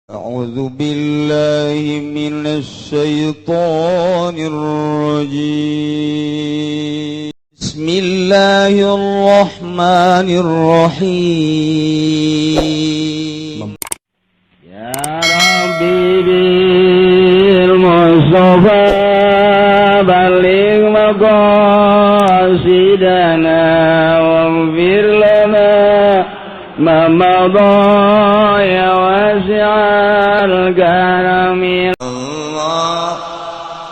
أعوذ بالله من الشيطان الرجيم. بسم الله الرحمن الرحيم. يا ربي بالمصطفى بلغ مقاصدنا واغفر لنا ما مضى يا واسع الكرم.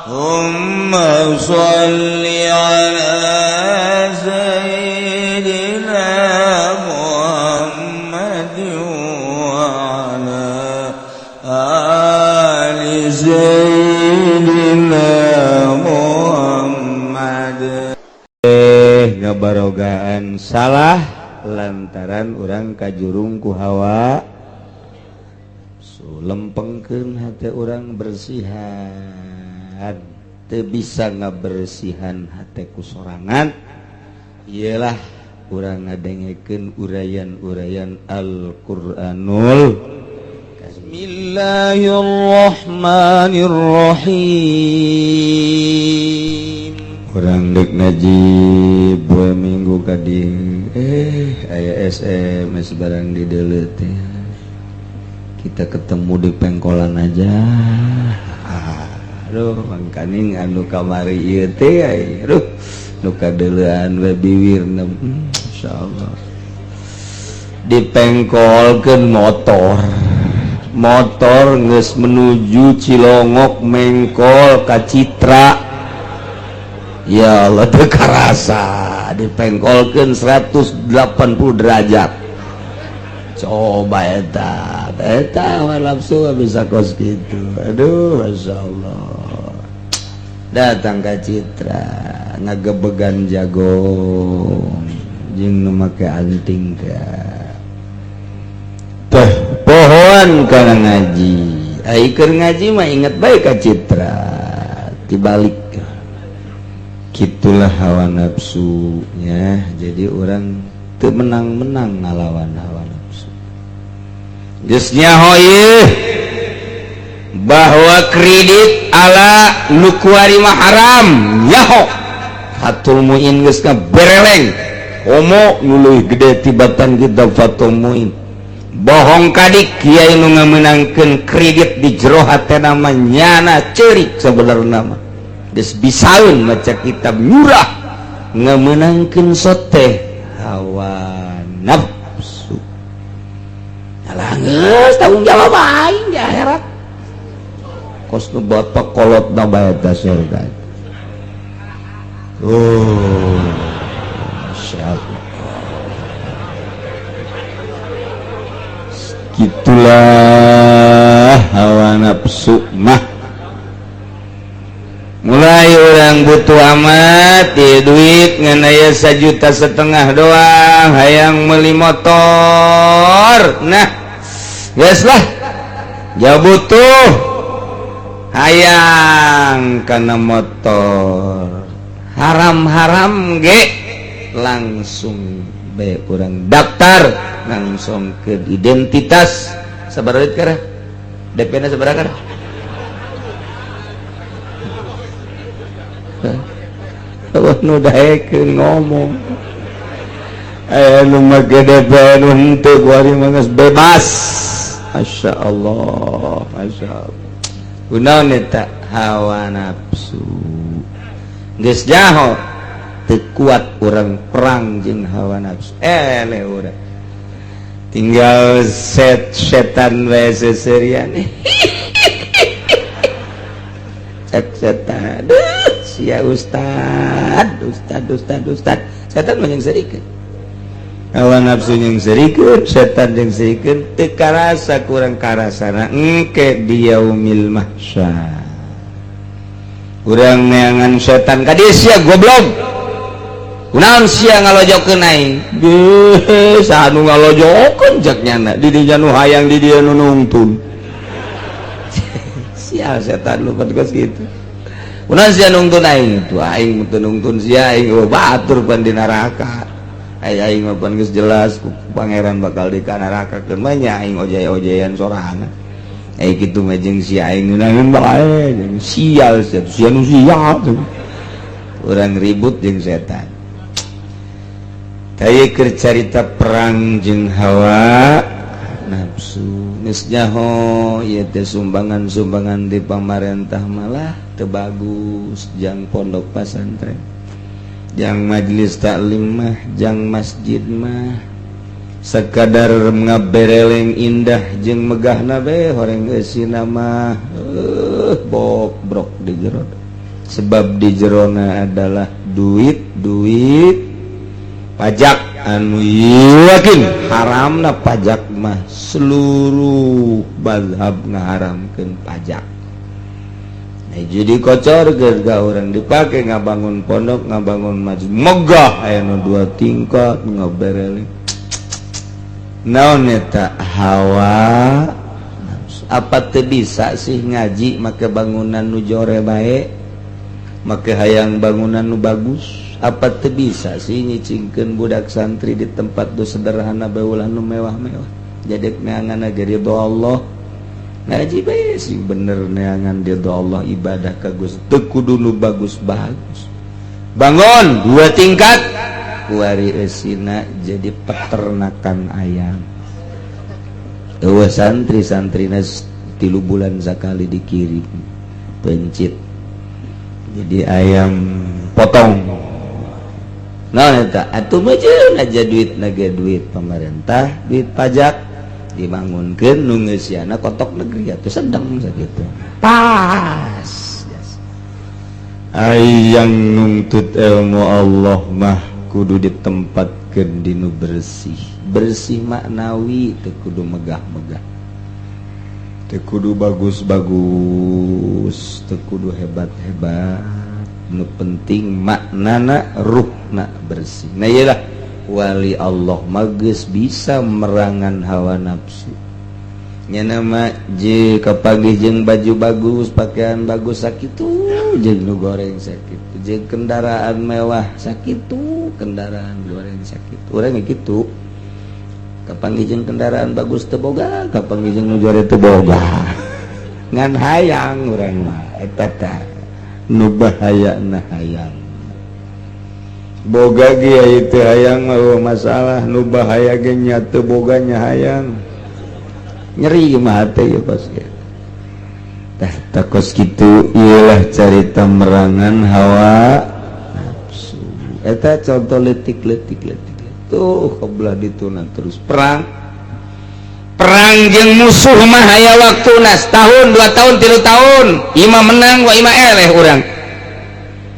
اللهم صل على سيدنا محمد وعلى آل سيدنا محمد. Ngabarogaan salah lantaran urang kajurung ku hawa nafsu. Lempengkeun hate urang, bersihan. Teu bisa ngabersihan hate ku sorangan, iyalah urang ngadengekeun uraian-uraian Al-Qur'anul. Bismillahirrahmanirrahim. Urang dek ngaji 2 minggu kadi, aya SMS barang di teh, kita ketemu di pengkolan aja. Aduh, mangkaning anu kamari ieu teh, aduh, nu kadeuleuan we biwirna, insyaallah dipengkolkeun motor. Motor geus menuju Cilongok, mengkol ka Citra. Ya Allah, teu karasa dipengkolkeun 180 derajat. Coba eta eta hawa nafsu bisa kos gitu. Aduh, Masya Allah. Datang ke Citra, ngagebegan jagong jeung nu make anting teh pohon kana ngaji. Ai keur ngaji mah inget bae ka Citra, dibalik gitulah hawa nafsunya. Jadi orang teu menang-menang ngalawan hawa nafsu. Geus nyaho ieu bahwa kredit ala nu kuari mah haram, nyaho Fathul Muin geus bereleng komo nu leuwih gede tibatan kitab Fathul Muin. Bohong kadik kiai nu ngamenangkeun kredit, di jero hatena mah nyana ceurik. Sebenarna mah geus bisaeun maca kitab nyurah, ngamenangkeun sote hawa nafsu. Alah, geus tanggung jawab aing di akhirat kos nu bapak kolot na bae ta surga. Oh, Masya Allah, gitulah hawa nafsu mah. Mulai orang butuh amat di duit, ngan aya 1,5 juta doang, hayang beli motor. Nah, geus lah, ya butuh, hayang karena motor, haram-haram ge langsung be kurang daftar langsung ke identitas. Sabar duit kara DP na sabaraha kara? Allah nu daekeun ngomong, aya nu make DP, nu henteu. Kuari mah geus bebas. Masya Allah, Masya Allah. Kunaon eta? Hawa nafsu. Geus nyaho teu kuat urang perang jeung hawa nafsu, eleh urang tinggal set setan wae seserian. Cek setan, aduh, sia ustad, ustad, ustad, ustad. Setan mah yang serikeun, hawa nafsu yang serikeun, setan yang serikeun. Teu karasa, kurang karasana engke di yaumil mahsyar urang neangan setan ka dieu. Sia goblok, kunaon sia ngalojokeun aing? Geus saha nu ngalojokeun? Cek nyana, di dinya nu hayang, di dieu nu nungtun. Sia setan lu geus kitu. Kunaon sia nungtun aing? Tuh, aing teu nungtun sia, aing oh, batur pan di neraka. Ai aing mah pan geus jelas ku Pangeran bakal di ka neraka, keun mah nya aing ojay-ojayan sorangan. Eh, kitu mah jeung si aing ngeunaheun bae, jeung sial sia, sia nu sial. Urang ribut jeung setan. Taya keur carita perang jeung hawa nafsu. Geus nyaho ieu teh sumbangan-sumbangan di pamarentah malah teu bagus jang pondok pasantren, jang majelis taklim mah, jang masjid mah sekadar ngabereleng indah jeung megahna bae, horeng eusina mah bobrok di jero, sebab di jerona adalah duit duit pajak anu yakin haramna. Pajak mah seluruh mazhab ngaharamkeun pajak. Nah, jadi kocor ga orang dipakai ngabangun pondok, ngabangun masjid megah, aya nu dua tingkat, ngabereleng. Naon eta? Hawa nafsu. Apa teu bisa sih ngaji make bangunan nu jore bae, make hayang bangunan nu bagus? Apa teu bisa sih nyicingkeun budak santri di tempat nu sederhana bae, ulah nu mewah-mewah, jadi neangan aja ridho Allah? Ngaji bae sih bener, neangan ridho Allah, ibadah ka Gusti, teu kudu nu bagus-bagus. Bangun dua tingkat, kuari eusina jadi peternakan ayam. Eueuh santri, santrina 3 bulan sekali dikirim pencit jadi ayam potong. Nah, eta atuh mah aja duit naga, duit pemerintah, duit pajak dibangunkeun, nu ngeusiana kotok negeri atuh sedang sakitu pas. Ayang nuntut ilmu Allah mah kudu ditempatkeun di nu bersih, bersih maknawi, teu kudu megah-megah, teu kudu bagus-bagus, teu kudu hebat-hebat, nu penting maknana, ruhna bersih. Nah, iyalah wali Allah mah geus bisa merangan hawa nafsu nya. Nama je kapanggih jeung baju bagus, pakaian bagus sakitu, jeung nu goreng sakitu, jeung kendaraan mewah sakitu, kendaraan goreng sakitu. Urang gitu, kapanggih jeung kendaraan bagus teu boga, kapanggih jeung nu jore teu boga, ngan hayang urang mah. Eta tah nu bahayana, hayang. Boga ge teu hayang mah masalah, nu bahaya ge nya teu boga nya hayang, nyeri mah hate ya pas ge. Tah, takos kitu iyalah carita merangan hawa nafsu. Eta contoh letik-letik letik tuh kebelah dituna terus perang. Perang jeung musuh mah aya waktuna, tahun, 2 tahun, 3 tahun, ima menang wa ima eleh. Urang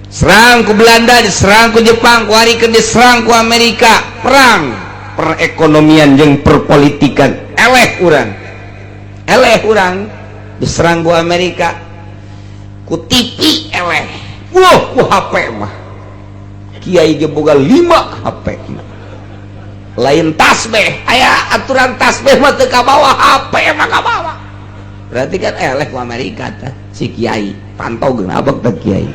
serang ku Belanda, diserang ku Jepang, ku hari ke diserang ku Amerika. Perang perekonomian jeung perpolitikan eleh urang, eleh urang. Diserang ku Amerika, ku TV eleh. Wah, ku HP mah kiai ge boga 5 HP. Lain tasbih, aya aturan tasbih mah teu kabawa, HP mah kabawa. Berarti kan eleh ku Amerika tah si kiai. Pantau geunabek teh kiai.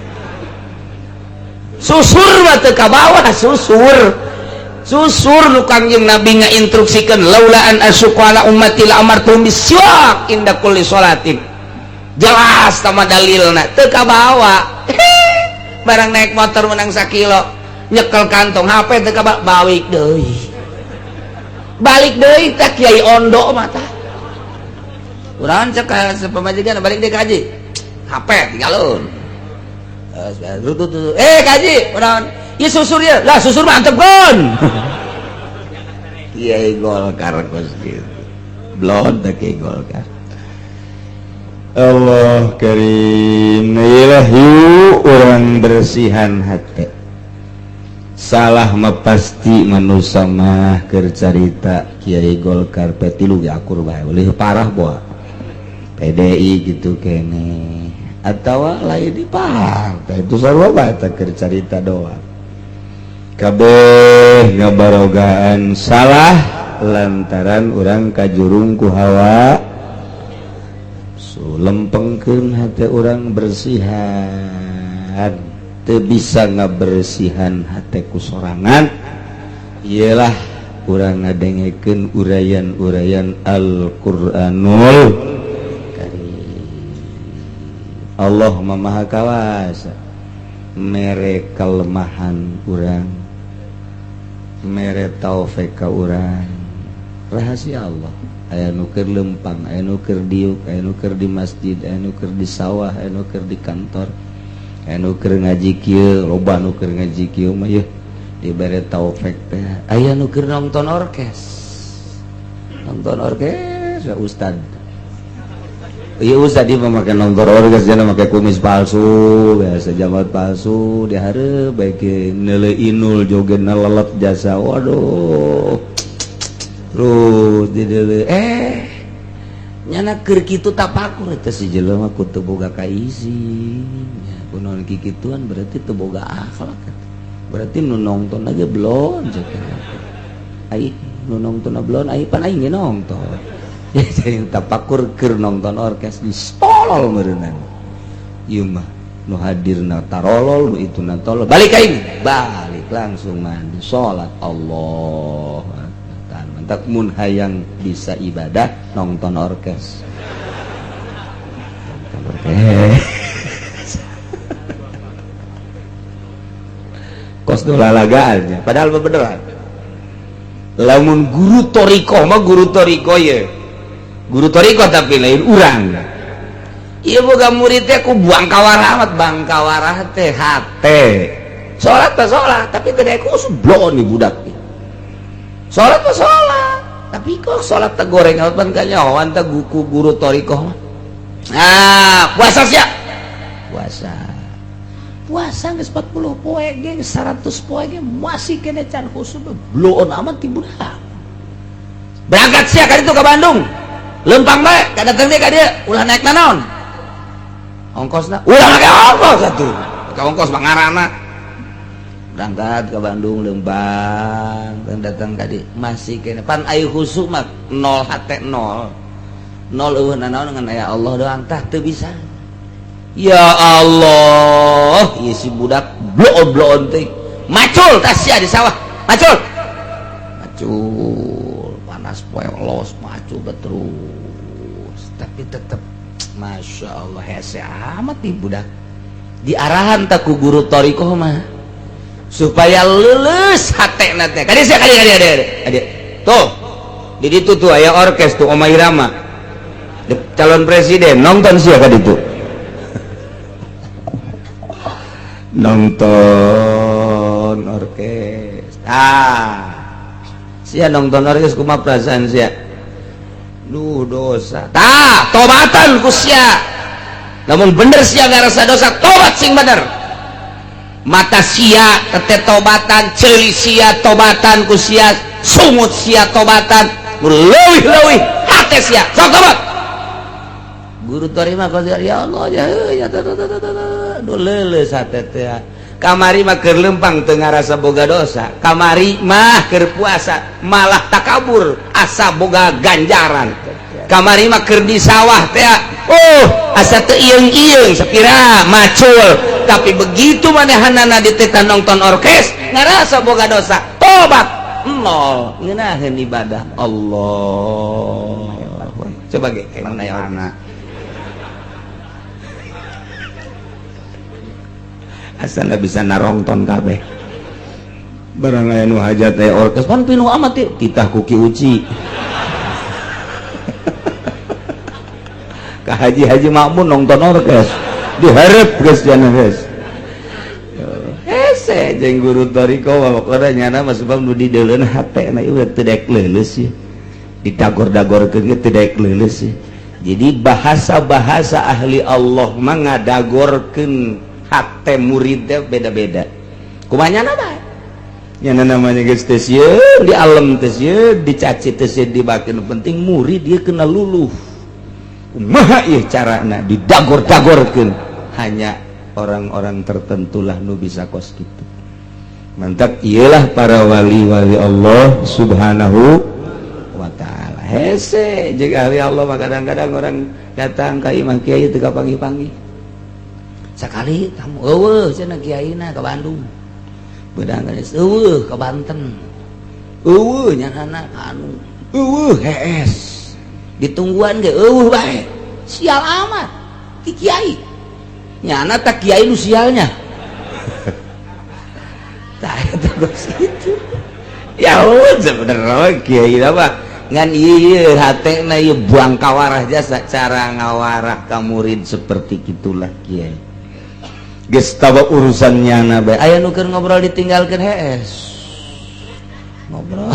Susur mah teu kabawa, susur susur nu Kangjeng Nabi ngainstruksikeun, "Laula an asyqa ala ummati la amartuhum bisiwak inda kulli sholatin." Jelas sama dalilna, teu kabawa. Barang naik motor menang sakilo, nyekel kantong HP teu kabawa, balik deui, balik deui. Tah, kiai ondo mah tah. Urang cek ka pamajikan, "Balik deui kaji, HP tinggalun." "Eh, kaji, urang ieu susur ya." "Lah, susur mah antepkeun." Kiai Golkar kos kitu. Blon teh Kiai Golkar. Allah karim. Ilah, yuk urang bersihan hati. Salah mah pasti manusia mah. Keur carita Kiai Golkar P3 ge akur bae, leuwih parah boa PDI gitu kene atau lain di partai itu, sarua bae. Teh keur carita doang, kabeh ngabarogaan salah lantaran urang kajurung ku hawa. So, lempengkeun hati urang, bersihan. Teu bisa ngabersihan hate ku sorangan, ialah urang ngadengekeun uraian-uraian Al-Qur'anul. Allah Maha Kawasa mere kelemahan urang, mere taufik ka urang. Rahasia Allah. Aya nu keur lempang, aya nu keur diuk, aya nu keur di masjid, aya nu keur di sawah, aya nu keur di kantor, aya nu keur ngaji kieu, loba nu keur ngaji kieu mah yeuh dibere taufik teh. Aya nu keur nonton orkes. Nonton orkes ya ustad. Iya ustad dia memakai nonton orkes, dia memakai kumis palsu, biasa jamat palsu, dihareup baik neule inul joget nelelet jasa. Waduh. Terus di deuleu nyana keur kitu tapakur eta si jelema ku teu boga kaisi. Nya kunaon kikituan berarti teu boga akhlak eta. Berarti nu nonton aja belon cek. Ai nu nonton belon ai pan aing ge nonton. Ya jadi tapakur keur nonton orkes di tolol meureunana. Ieu mah nu hadirna tarolol, nu ituna tolol. Balik aing, balik langsung mandi salat Allah. Mantap mun hayang bisa ibadah nonton orkes. Nonton orkes. Kos nu lalagaannya, padahal mah beneran. Lamun guru torikoh mah guru torikoh ye. Guru torikoh tapi lain urang. Ieu boga murid teh ku buang kawarah amat, bang kawarah teh hate. Salat teh salat, tapi teu daek khusus bloon nih budak. Salat mah salat, tapi kok salat teh goreng pan kanyahoan teh ku guru torikoh mah. Nah, puasa sia. Puasa. Puasa geus 40 poe ge 100 poe ge masih kene can khusus bloon amat ti budak. Berangkat sia ka ditu ka Bandung. Lempang bae ka datang deui ka dieu, ulah naik nanaon. Ongkosna ulah make ongkos atuh. Ka ongkos mangarana. Berangkat ke Bandung lembang dan datang ka dieu masih kene pan ayu khusyuk mah 0 hate 0. 0 eueuh nanaon ngan aya Allah doang tah teu bisa. Ya Allah, ieu si budak bloon-bloon teh. Macul tah sia di sawah. Macul. Macul, panas poe los macul terus. Tapi tetep Masya Allah hese amat nih budak. Diarahan tak ku guru torikoh mah supaya lulus hatena teh. Kadi sia kadi kadi kadi kadi. Tuh, di ditu tuh aya orkes tuh Oma Irama. Calon presiden nonton sia kadi tuh. Nonton orkes. Ah. Sia nonton orkes kumaha perasaan sia? Duh dosa. Tah, tobatan ku sia. Namun bener sia ngarasa dosa, tobat sing bener. Mata sia tete tobatan, ceuli sia tobatan ku sia, sungut sia tobatan, leuwih-leuwih hate sia. Sok tobat. Guru tarima kos ya Allah ya ya duh leuleus hate teh. Kamari mah keur lempang teu ngarasa boga dosa, kamari mah keur puasa malah takabur asa boga ganjaran. Kamari mah keur di sawah teh, oh asa teu ieung-ieung sapira macul. Tapi begitu manehanana dititah nonton orkes ngarasa boga dosa, tobat nol ngeunaheun ibadah Allah. Coba ge emang aya anak asal bisa narongton kabeh. Barang aya nu hajat aya orkes pan pinuh amat teh titah ku Ki Uci. Ka haji-haji makmun nonton orkes diharap geus jana geus. Hese jeung guru toriko mah pokona nyana mah sebab nu dideuleun hatena ieu teu daek leuleus ieu. Didagor-dagorkeun ge teu daek leuleus ieu. Jadi bahasa-bahasa ahli Allah mah ngadagorkeun hate muridnya beda-beda. Kumaha nyana bae? Nyana namanya geus teh sieun, di alam teh sieun, dicaci teh sieun, dibakeun penting murid dia kena luluh. Kumaha ieu carana didagor-dagorkeun? Hanya orang-orang tertentulah nu bisa kos kitu. Mantap iyalah para wali-wali Allah Subhanahu wa taala. Hese jeung ahli Allah mah kadang-kadang orang datang ka imah kiai teu kapanggih-panggih. Sakali tamu eueuh cenah kiaina ka Bandung. Beudang geus eueuh ka Banten. Eueuh nyanana ka anu. Eueuh hees. Ditungguan ge eueuh bae. Sial amat ti kiai. Nyana tak kiai nu sialnya. Tah, eta geus kitu. Ya sebenernya kiai apa ngan ieu hatena ieu buang kawarah jasa cara ngawarah ka murid seperti gitulah. Kiai geus tawa urusan nyana bae, aya nu keur ngobrol ditinggalkeun, hees ngobrol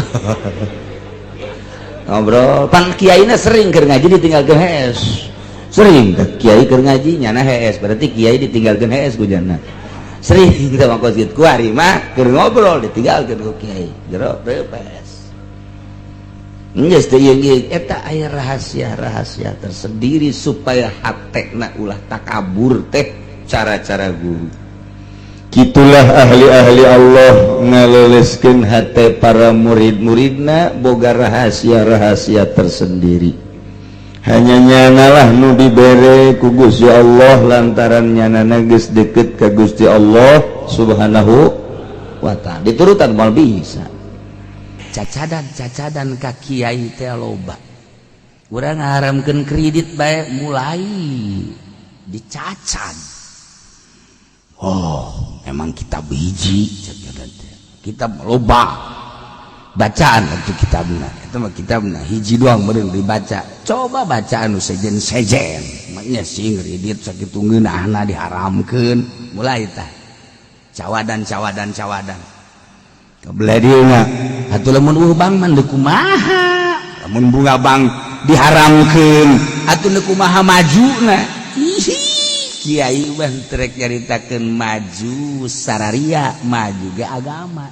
ngobrol. Pan kiaina sering keur ngaji ditinggalkeun, hees sering kiai keur ngaji nyana hees, berarti kiai ditinggalkeun hees ku nyana. Sering sama kos kitu, kuari mah keur ngobrol ditinggalkeun ku kiai, jero bebas. Geus teu ieu eta aya rahasia-rahasia tersendiri supaya hatena ulah takabur teh cara-cara guru. Gitulah ahli-ahli Allah ngaleleskeun hate para murid-muridna, boga rahasia-rahasia tersendiri. Hanya nyanalah nu dibere ku Gusti Allah lantaran nyana geus deket ka Gusti Allah Subhanahu wa Ta'ala. Diturutan moal bisa. Cacadan cacadan ka kiai teh loba. Urang ngaharamkeun kredit bae mulai dicacan. Oh, emang kitab hiji, kitab loba bacaan atuh kitabna, eta mah kitabna hiji doang meureun dibaca. Coba bacaan nu sejen-sejen, maknya sing kredit sakitu ngeunahna diharamkeun, mulai tah cawadan cawadan cawadan. Kebelah dieu atuh, lamun eueuh bank mah deuk kumaha? Lamun bunga bank diharamkeun atuh deuk kumaha majuna? Hihi, kiai mah trek nyaritakeun maju sararia, maju ge agama.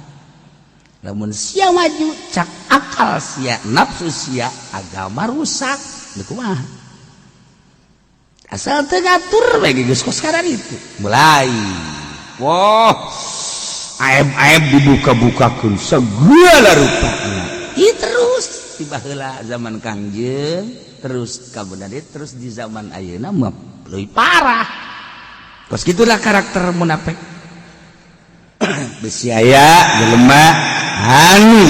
Lamun sia maju cak akal sia, nafsu sia, agama rusak, deuk kumaha? Asal teu ngatur bae geus kos itu mulai, wah, aib-aib dibuka-bukakeun segala rupana. Ih, terus tiba heula zaman Kangjeng, terus kabenar, terus di zaman ayeuna mah leuwih parah. Kos gitulah karakter munafik. Besi aya jelema anu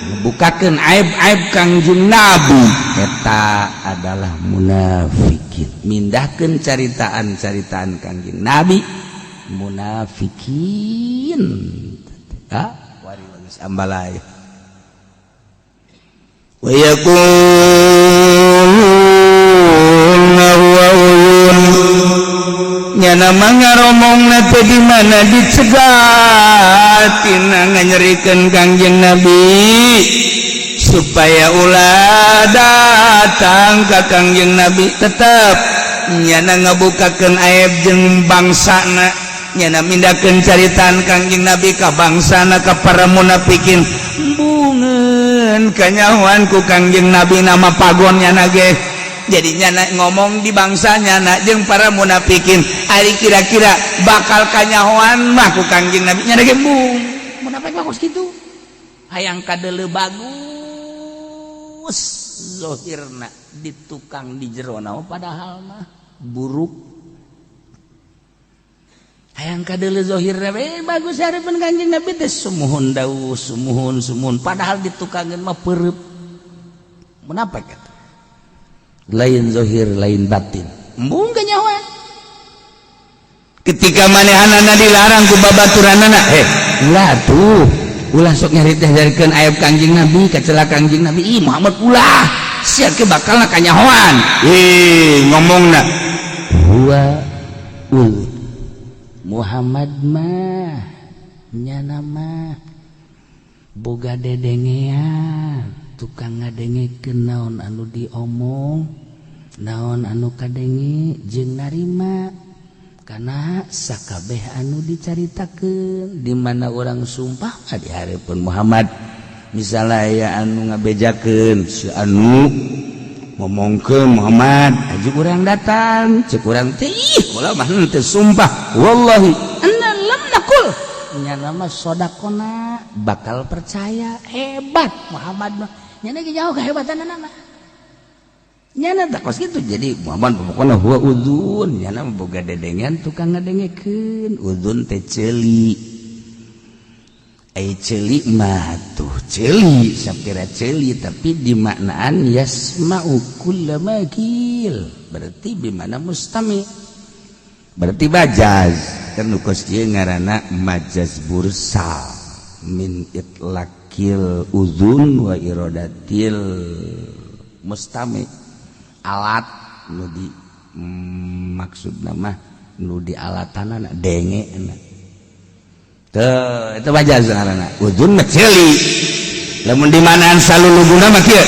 ngebukakeun aib-aib Kangjeng Nabi, eta adalah munafikin. Mindahkeun caritaan-caritaan Kangjeng Nabi, munafikin. Ah, wari geus ambalaya. Wa yaquluna huwa udhun, nyana mangaromongna teh di mana dicegat tina nganyerikeun Kangjeng Nabi supaya ulah datang ka Kangjeng Nabi. Tetep nyana ngabukakeun aib jeung bangsana, nyana mindahkeun caritaan Kangjeng Nabi ka bangsana, ka para munafikin. Embungeun kanyahoan ku Kangjeng Nabi nama pagon nyana ge. Jadi nyana ngomong di bangsa nyana jeung para munafikin, ari kira-kira bakal kanyahoan mah ku Kangjeng Nabi, nyana ge embung. Munafik mah kos kitu, hayang kadeuleu bagus zohirna di tukang di jerona, padahal mah buruk. Hayang kadeuleu zohirna we bagus hareupeun Kangjeng Nabi teh, sumuhun dawuh, sumuhun sumuhun, padahal di tukangeun mah peureub. Munafik eta, lain zohir lain batin, embung kanyahoan. Ketika manehanana dilarang ku babaturanana, "Eh, ulah tuh, ulah sok nyarita-nyaritakeun aib Kangjeng Nabi, kacela Kangjeng Nabi. Ih, Muhammad, ulah sia ke bakal kanyahoan." Ih, ngomongna huwa ul Muhammad mah nyana mah boga dedengean, tukang ngadengekeun naon anu diomong, naon anu kadenge jeung narima karena sakabeh anu dicaritakeun. Di mana orang sumpah mah di hareupeun Muhammad, misalnya aya anu ngabejakeun si anu ngomongkeun Muhammad, aju urang datang, cek urang teh, "Ih, kula mah henteu, sumpah wallahi anna lam naqul." Nyana mah sodakona bakal percaya, hebat Muhammad mah, nyana ge jauh kehebatanna mah. Nyana tak kos gitu. Jadi Muhammad pokoknya huwa udhun, nyana boga dedengean, tukang ngadengekeun. Udhun teh ceuli. Ai ceuli mah tuh ceuli sapira ceuli, tapi dimaknaan yasma'u kullama qil, berarti bimana mustami. Berarti majaz kan nu kos ieu ngaranna majaz mursal min itlaqil uzun wa iradatil mustami. Alat nu di maksudna mah nu di alatanana denge teu, itu majaz ngaranna. Uzun mah ceuli, lamun di manaan saluluguna mah kieu.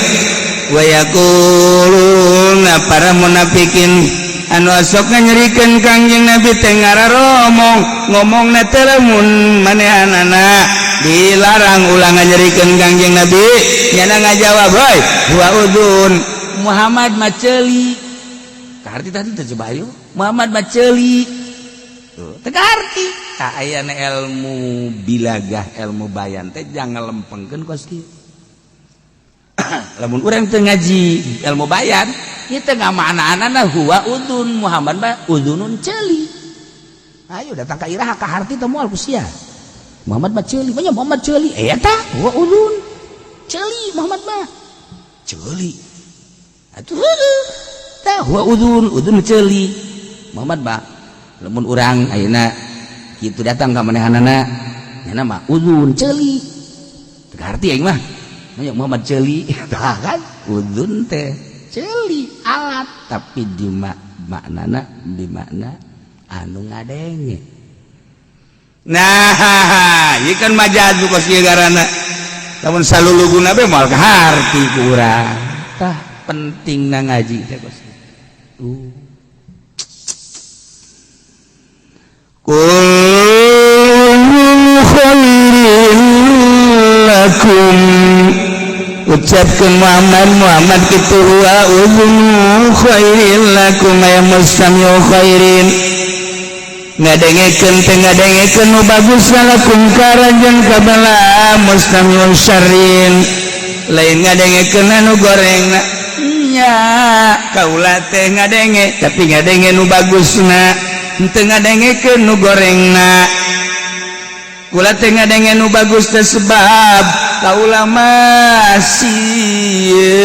Wa yaquluna, para munafikin anu sok nganyerikeun Kangjeng Nabi teh ngararomong ngomongna teh lamun manehanana dilarang ulah nganyerikeun Kangjeng Nabi, nyana ngajawab, "Hoi, huwa udun, Muhammad mah ceuli." Kaharti tadi teh coba, ayo, Muhammad mah ceuli teu kaharti. Tah, ayana ilmu bilagah, ilmu bayan teh jangan lempengkeun kos kieu. Lamun urang teu ngaji ilmu bayan ieu teh ngamaknaanana huwa udun, Muhammad mah udunun, ceuli. Ayo datang ka iraha kaharti teh moal ku sia. Muhammad mah ceuli, banyak Muhammad ceuli eta huwa udun, ceuli, Muhammad mah ceuli atuh, heueuh tah huwa udun, udun ceuli Muhammad mah. Lamun urang ayeuna kitu datang ka manehanana, nya mah udun ceuli, teu kaharti aing mah. Banyak Muhammad ceuli. Tah kan udun teh ceuli, alat, tapi di maknana di makna anu ngadenge. Nah, ieu kan majaz kos ieu garana. Lamun saluluguna be moal kaharti ku urang. Tah, pentingna ngaji teh kos kitu. Qul khairin lakum, ucapkeun Muhammad, Muhammad kitu, wa udhun khairin lakum ya mustami'u khairin, ngadengekeun teh ngadengekeun nu bagus, lakum karanjeun kabala mustami'u syarrin, lain ngadengekeun anu gorengna. Nya kaula teh ngadenge, tapi ngadenge nu bagusna, henteu ngadengekeun nu gorengna. Kula teh ngadenge nu bagus teh sebab kaula mah sieun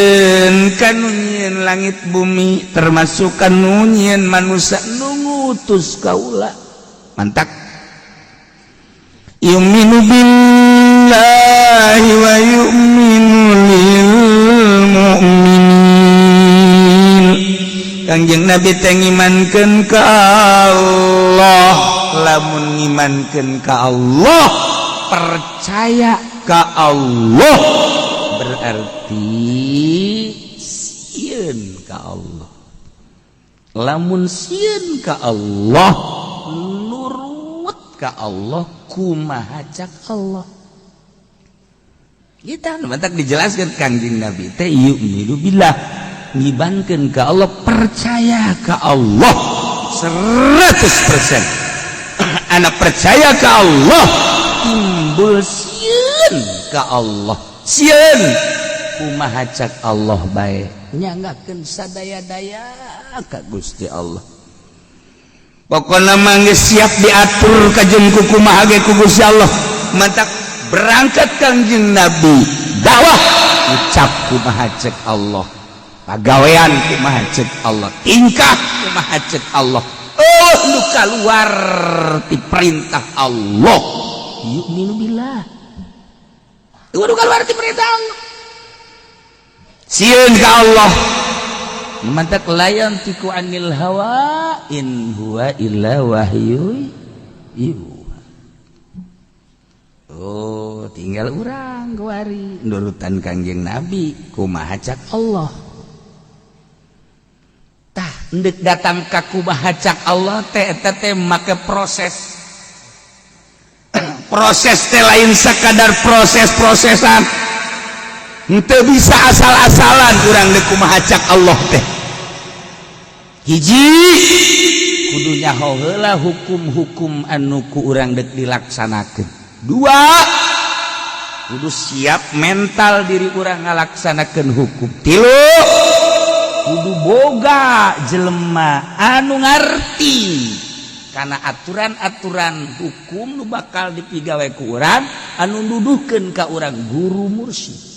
ka nu nyieun langit bumi, termasuk kanu nyieun manusia, nu ngutus kaula. Mantak yu'minu billahi wa yu'minu lil mu'minin. Kangjeng Nabi teh ngimankeun ka Allah. Lamun ngimankeun ka Allah, percaya ka Allah, berarti sieun ka Allah. Lamun sieun ka Allah, nurut ka Allah, kumaha cak Allah. Kita mantak dijelaskan Kangjeng Nabi teh yu'minu billah, ngimankeun ka Allah, percaya ka Allah 100%. Anak percaya ka Allah timbul sieun ka Allah. Sieun kumaha cak Allah bae, nyanggakeun sadaya-daya ka Gusti Allah. Pokokna mah geus siap diatur kajeun ku kumaha ge ku Gusti Allah. Mantak berangkat Kangjeng Nabi dakwah, ucap kumaha cek Allah, pagawean kumaha cek Allah, tingkah kumaha cek Allah. Oh, nu keluar ti perintah Allah, yu'minu billah, nu keluar ti perintah Allah, sieun ka Allah. Mantak la yantiqu anil hawa in huwa illa wahyu yuha. Oh, tinggal urang kuari nurutan Kangjeng Nabi kumaha cak Allah. Tah, endek datang ka kumaha cak Allah teh, eta teh make proses. Proses teh lain sekadar proses-prosesan. Henteu bisa asal-asalan urang dek kumaha cak Allah teh. Hiji, kudu nyaho heula hukum-hukum anu ku urang dek dilaksanakeun. Dua, kudu siap mental diri urang ngalaksanakeun hukum. Tilu, kudu boga jelema anu ngarti karena aturan-aturan hukum nu bakal dipigawe ku urang, anu nuduhkeun ka urang, guru mursyid.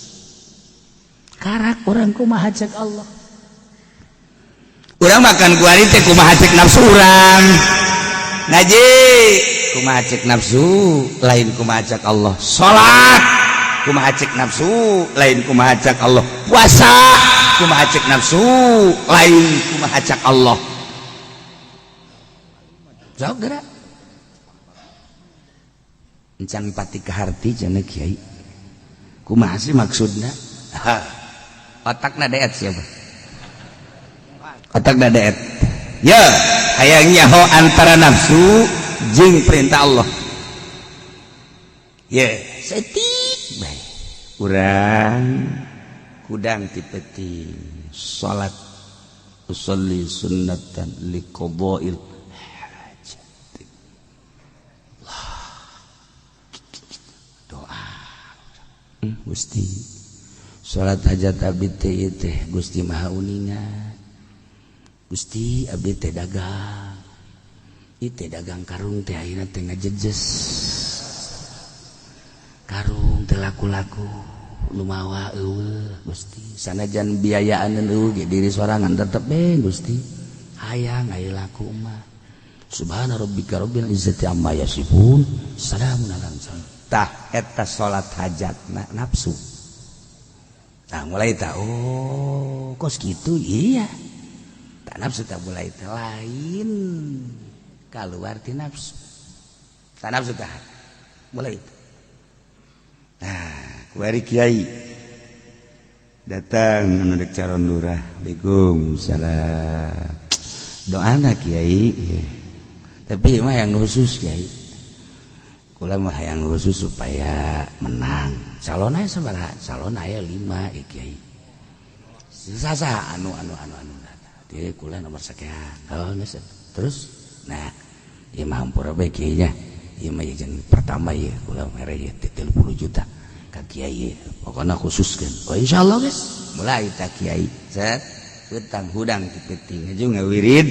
Karak urang kumaha cek Allah. Urang makan kuari teh kumaha cek nafsu urang. Ngaji kumaha cek nafsu, lain kumaha cek Allah. Salat kumaha cek nafsu, lain kumaha cek Allah. Puasa kumaha cek nafsu, lain kumaha cek Allah. Jauh gerak encan pati kaharti cenah kiai, kumaha sih maksudna? Otakna deet, siapa otakna deet ya, hayang nyaho antara nafsu jeung perintah Allah ya. Setik bae urang kudang ti peuting salat, usolli sunnatan liqada'il hajat. Doa, Gusti, salat hajat abdi teh ieu teh, Gusti Maha Uninga. Gusti, abdi teh dagang ieu teh, dagang karung teh ayeuna teh ngajejes, karung teh laku-laku, nu mawa euweuh. Gusti, sanajan biayaan euweuh ge diri sorangan tetep be, Gusti, hayang aya laku mah. Subhana rabbika rabbil izzati amma yasifun, salamun alal mursalin. Tah, eta salat hajatna nafsu. Nah, mulai tak, oh, kos gitu, iya tak nafsu, tak mulai teh lain keluar ti nafsu, tak nafsu, tak mulai itu. Nah, kuari kiai datang anu dek calon lurah. Waalaikumsalam. Doana, kiai. Iya. Tapi mah yang khusus, kiai, kula mah yang khusus supaya menang. Calon aya sabaraha? Calon aya 5 ya, kiai. Sasa anu anu anu anu di kula nomor sekian. Oh, geus. Terus, nah, ieu mah hampura bae, kiai nya, ieu mah jeung pertama ieu kula mere ieu 30 juta ka kiai, pokokna khususkeun. Oh, insyaallah. Geus mulai tak kiai, set hutang hudang ti peuting juga wirid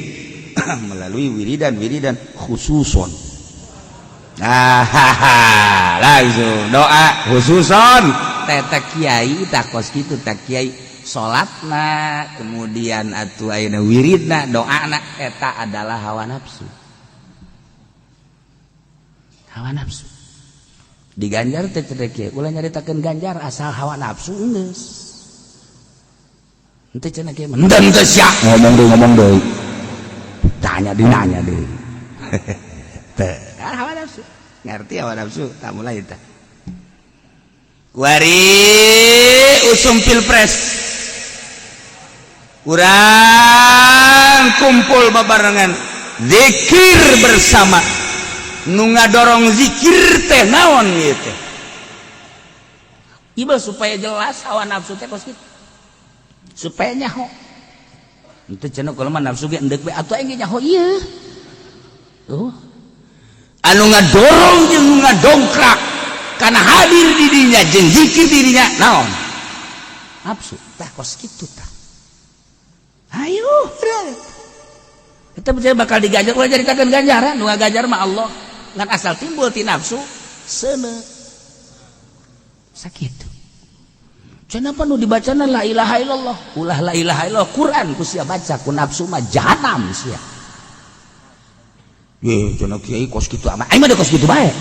melalui wiridan wiridan khususon. Nah, langsung doa khususon teta kiai, tak kos kitu tak kiai salatna, kemudian atuh ayeuna wiridna, doana eta adalah hawa nafsu. Hawa nafsu diganjar teh teh kiai, ulah nyaritakeun ganjar, asal hawa nafsu geus. Henteu cenah kiai, menden geus sia ngomong deui, ngomong deui, tanya dinanya deui teh. Hawa nafsu, ngerti hawa nafsu tak? Mulai tah kuari usum pilpres, urang kumpul babarengan zikir bersama. Nu ngadorong zikir teh naon ieu teh? Ieu supaya jelas hawa nafsu teh kos kitu, supaya nyaho. Henteu cenah kalau mah nafsu ge endek we atuh, aing ge nyaho ieu. Tuh, anu ngadorong jeung ngadongkrak karena hadir di dinya jeung zikir dirinya naon? Nafsu tah, kos kitu tah. Ayo, kita percaya bakal diganjar, ulah caritakeun ganjaran, nu ngaganjar mah Allah. Ngan asal timbul ti nafsu seuneu sakitu. Cenah nu dibacana la ilaha illallah, ulah la ilaha illallah, Quran ku sia baca ku nafsu mah jahanam sia. Ye, cenah kiai kos kitu amat. Aing mah kos kitu bae.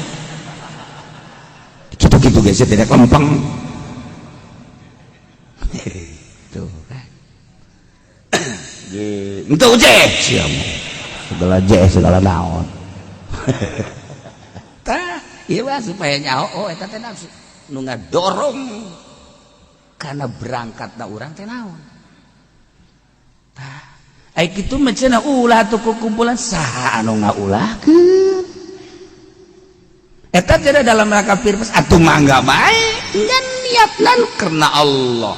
Kitu-kitu ge tidak lempeng. Tuh kan. Ye, henteu je sia. Segala je segala naon. Tah, ieu mah supaya nyaho, oh, eta teh nafsu. Nu ngadorong karena berangkatna urang teh naon? Tah, ai kitu mah cenah ulah atuh kumpulan, saha anu ngaulahkeun? Eta cenah dalam rangka pilpres atuh mangga bae. Ngan niatna karena Allah.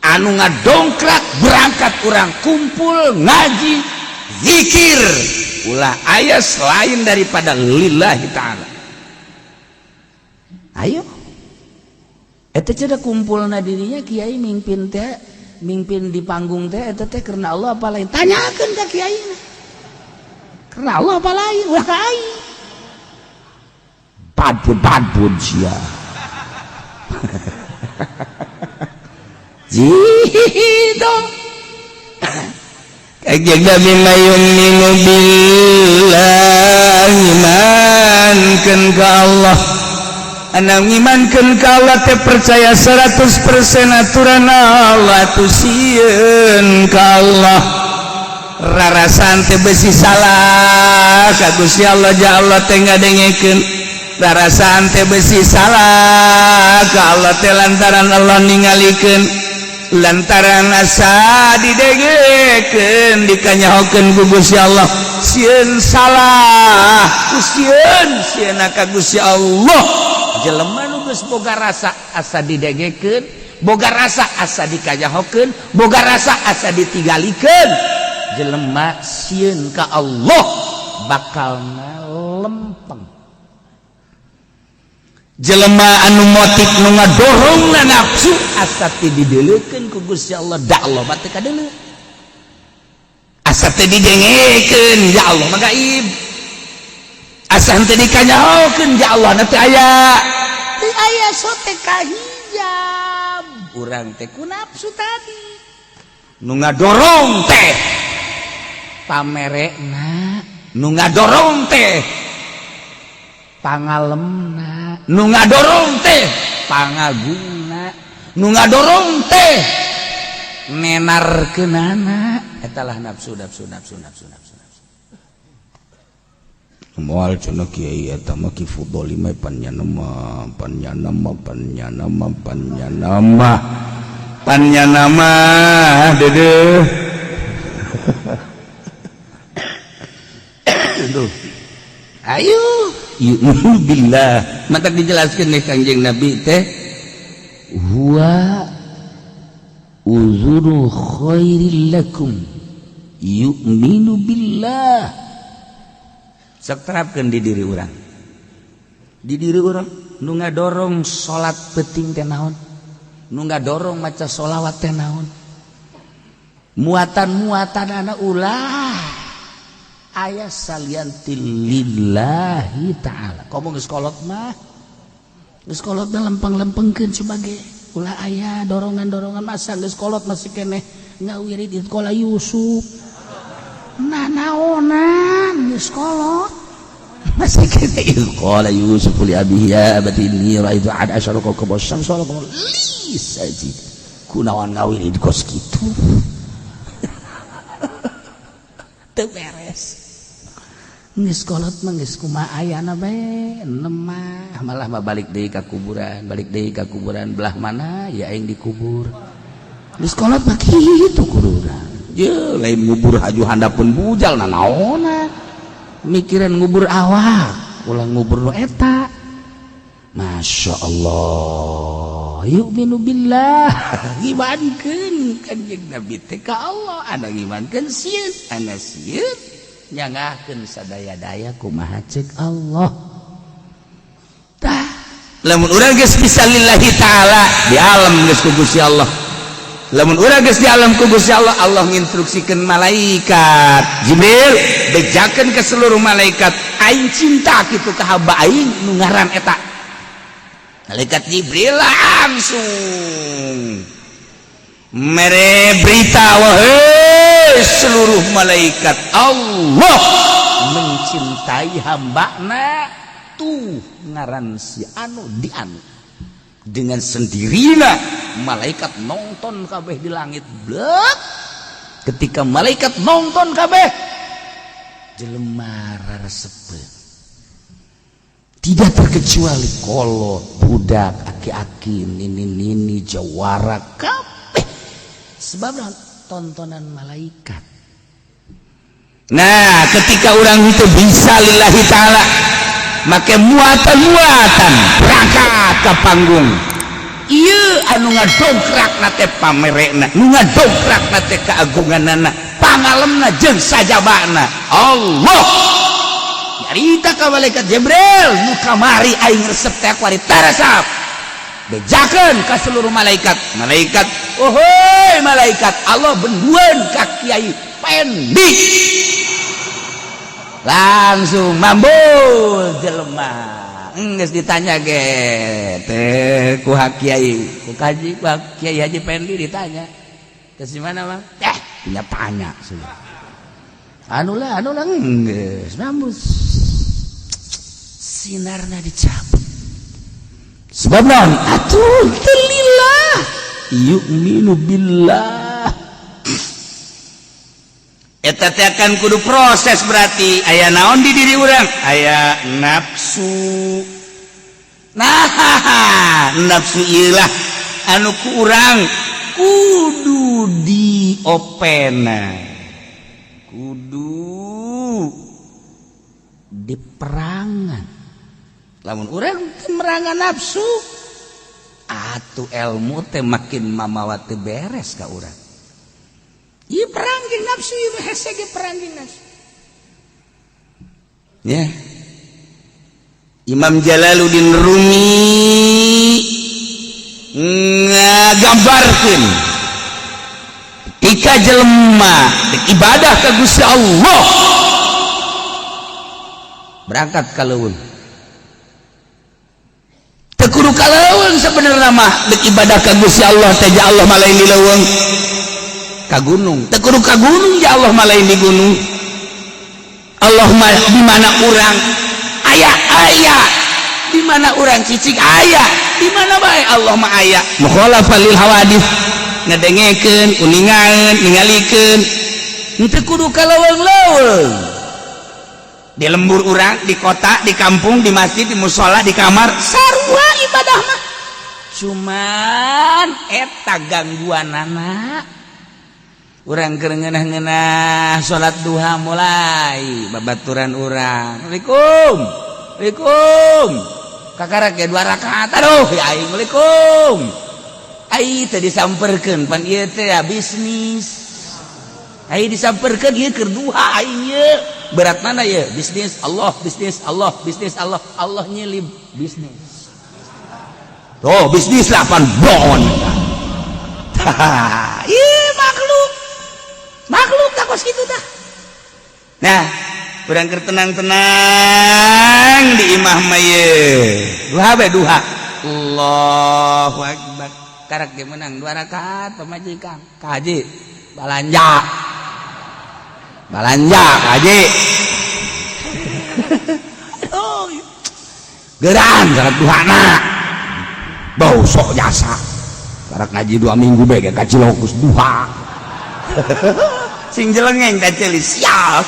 Anu ngadongkrak berangkat urang kumpul ngaji zikir ulah aya selain daripada lillahi ta'ala. Ayo, eta cenah kumpulna dirinya kiai mimpin teh, mimpin di panggung teh, eta teh karena Allah apa lain? Tanyakeun ka kiai, karena Allah apa lain? Ulah ka aing, badbud badbud sia. Gitu. Kanjeng Nabi, "Mayu'minu billah Ngimankeun ka Allah. Anu ngimankeun ka Allah teh percaya 100% aturan Allah tuh, sieun ka Allah, rarasan teh besi salah ka Gusti Allah, ja Allah teh ngadengekeun. Rarasaan teh besi salah ka Allah teh lantaran Allah ningalikeun, lantaran asa didengekeun, dikanyahokeun ku Gusti Allah. Sieun salah ku sieun, sieun ka Gusti Allah. Jelema nu geus boga rasa asa didengekeun, boga rasa asa dikanyahokeun, boga rasa asa ditinggalikeun, jelema sieun ka Allah bakal lempeng. Jelema anu motif nu ngadorong na nafsu, asa teu dideulekeun ku Gusti Allah, da Allah mah teu kadeuleu. Asa teu didengekeun, ya Allah mah gaib. Asa henteu dikanyahokeun, ya Allah na teu aya, teu aya. Sote kahijab urang teh ku nafsu tadi nu ngadorong teh pamerekna, nu ngadorong teh pangalemna, nu ngadorong teh pangagungna, nu ngadorong teh nenarkeunana. Etalah nafsu, nafsu, nafsu, nafsu, nafsu, nafsu. Moal cenah kiai eta mah, Ki Fudoli mah panyana mah, panyana mah, panyana mah, panyana mah, panyana mah dedeh. Aduh. Ayo, yu'minu billah. Maka dijelaskan nih Kanjeng Nabi teh, huwa uzuru khairil lakum yu'minu billah. Sok terapkeun di diri urang. Di diri urang nu ngadorong salat penting teh naon? Nu ngadorong maca sholawat teh naon? Muatan-muatan anak ulah aya salian ti lillahi ta'ala. Komo geus kolot mah, geus kolot mah lempeng-lempengkeun sebagai ulah aya dorongan-dorongan. Masa geus kolot masih keneh ngawirid sekolah Yusuf? Nah, naonan geus kolot masih keneh qala Yusuf li abihi ya abati inni ra'aitu ahada asyara kawkaban wasyamsa wal qamara li sajid. Kunaon ngawirid kos kitu? Teu beres. Geus kolot mah geus kumaha ayana bae lemah, malah mah balik deui ka kuburan, balik deui ka kuburan belah mana ya aing dikubur. Geus kolot mah kitu kuduna ye, lain ngubur haju handapeun bujal nanaona, mikiran ngubur awak, ulah ngubur nu eta. Masya Allah, yu'minu billah, ngimankeun Kanjeng Nabi teh ka Allah, anu ngimankeun sieun, anu sieun nyangahkeun sadaya-daya kumaha ceuk Allah. Tah, lamun urang geus bisa lillahi ta'ala, di alam geus ku Gusti Allah. Lamun urang geus di alam ku Gusti Allah, Allah nginstruksikeun malaikat Jibril, bejakeun ke seluruh malaikat, aing cinta kitu ka hamba aing nu ngaran eta. Malaikat Jibril langsung mere berita, wahai seluruh malaikat, Allah mencintai hambana tuh ngaran si anu di anu. Dengan sendirinya malaikat nonton kabeh di langit, blek. Ketika malaikat nonton kabeh, jelema resepeun, tidak terkecuali kolot, budak, aki-aki, nini-nini, jawara kabeh, sebab tontonan malaikat. Nah, ketika orang itu bisa lillahi ta'ala, make muatan-muatan berangkat ke panggung. Iya, anu ngadongkrak nate pamerekna, nu ngadongkrak nate keagunganana, pangalemna jeung sajabana Allah. Nyarita ka malaikat Jibril, nu kamari aing resep teh kuari taresap. Bejakeun ka seluruh malaikat. Malaikat, ohoi malaikat, Allah benduan ka Kiai Pendi. Langsung mambul jelema. Geus ditanya ge teh ku kiai, ku kaji, ku Kiai Haji Pendi ditanya. Ke mana, Bang? Eh, punya tanya sudah. Anu lah, anu lah, geus mambus. Sinarna dicabut. Sebab naon? Atuh teu lillah yu'minu billah. Eta teh akan kudu proses, berarti aya naon di diri urang? Aya nafsu. Nah, nafsu ieu lah anu ku urang kudu diopena, kudu diperangan. Lamun urang teu merangan nafsu, atuh ilmu teh makin mamawa teu beres ka urang. Ieu perang jeung nafsu, ieu hese ge perang jeung nafsu ya. Imam Jalaluddin Rumi ngagambarkeun ketika jelema ibadah ka Gusti Allah berangkat ka leuweung. Teu kudu ka leuweung sebenarnya mah. Dek ibadah ka Gusti Allah teh, ja Allah mah lain di leuweung. Ka gunung teu kudu ka gunung, ja Allah mah lain di gunung. Allah mah di mana urang aya, aya. Di mana urang cicing, aya. Di mana bae Allah mah aya. Mukhalafah lil hawadits, ngedengekeun, uningaeun, ningalikeun. Henteu kudu ka leuweung-leuweung. Di lembur urang, di kota, di kampung, di masjid, di musola, di kamar, sarua ibadah mah. Cuman eta gangguan anak urang keur ngeunah-ngeunah salat duha, mulai babaturan urang, "Assalamualaikum, Assalamualaikum." Kakarak ge dua rakaat, aduh ya aing, "Assalamualaikum." Ai teh disamperkeun, pan ieu teh ya bisnis. Ai disamperkeun, ieu keur duha aing ieu. Berat mana ya? Bisnis Allah, bisnis Allah, bisnis Allah, Allah nyelip bisnis. Tuh bisnis lah pan bon. Ih, makhluk. Makhluk tak kos kitu tah. Nah, urang keur tenang-tenang di imah mah ye. Duha bae duha. Allahu akbar. Karak ge menang dua rakaat, pamajikan. Ka haji balanja. Balanja ka haji. Oh. Geran salat duhana. Bau sok jasa. Karak ngaji 2 minggu bae ge kacilokus duha. Sing jelengeng da ceuli sial.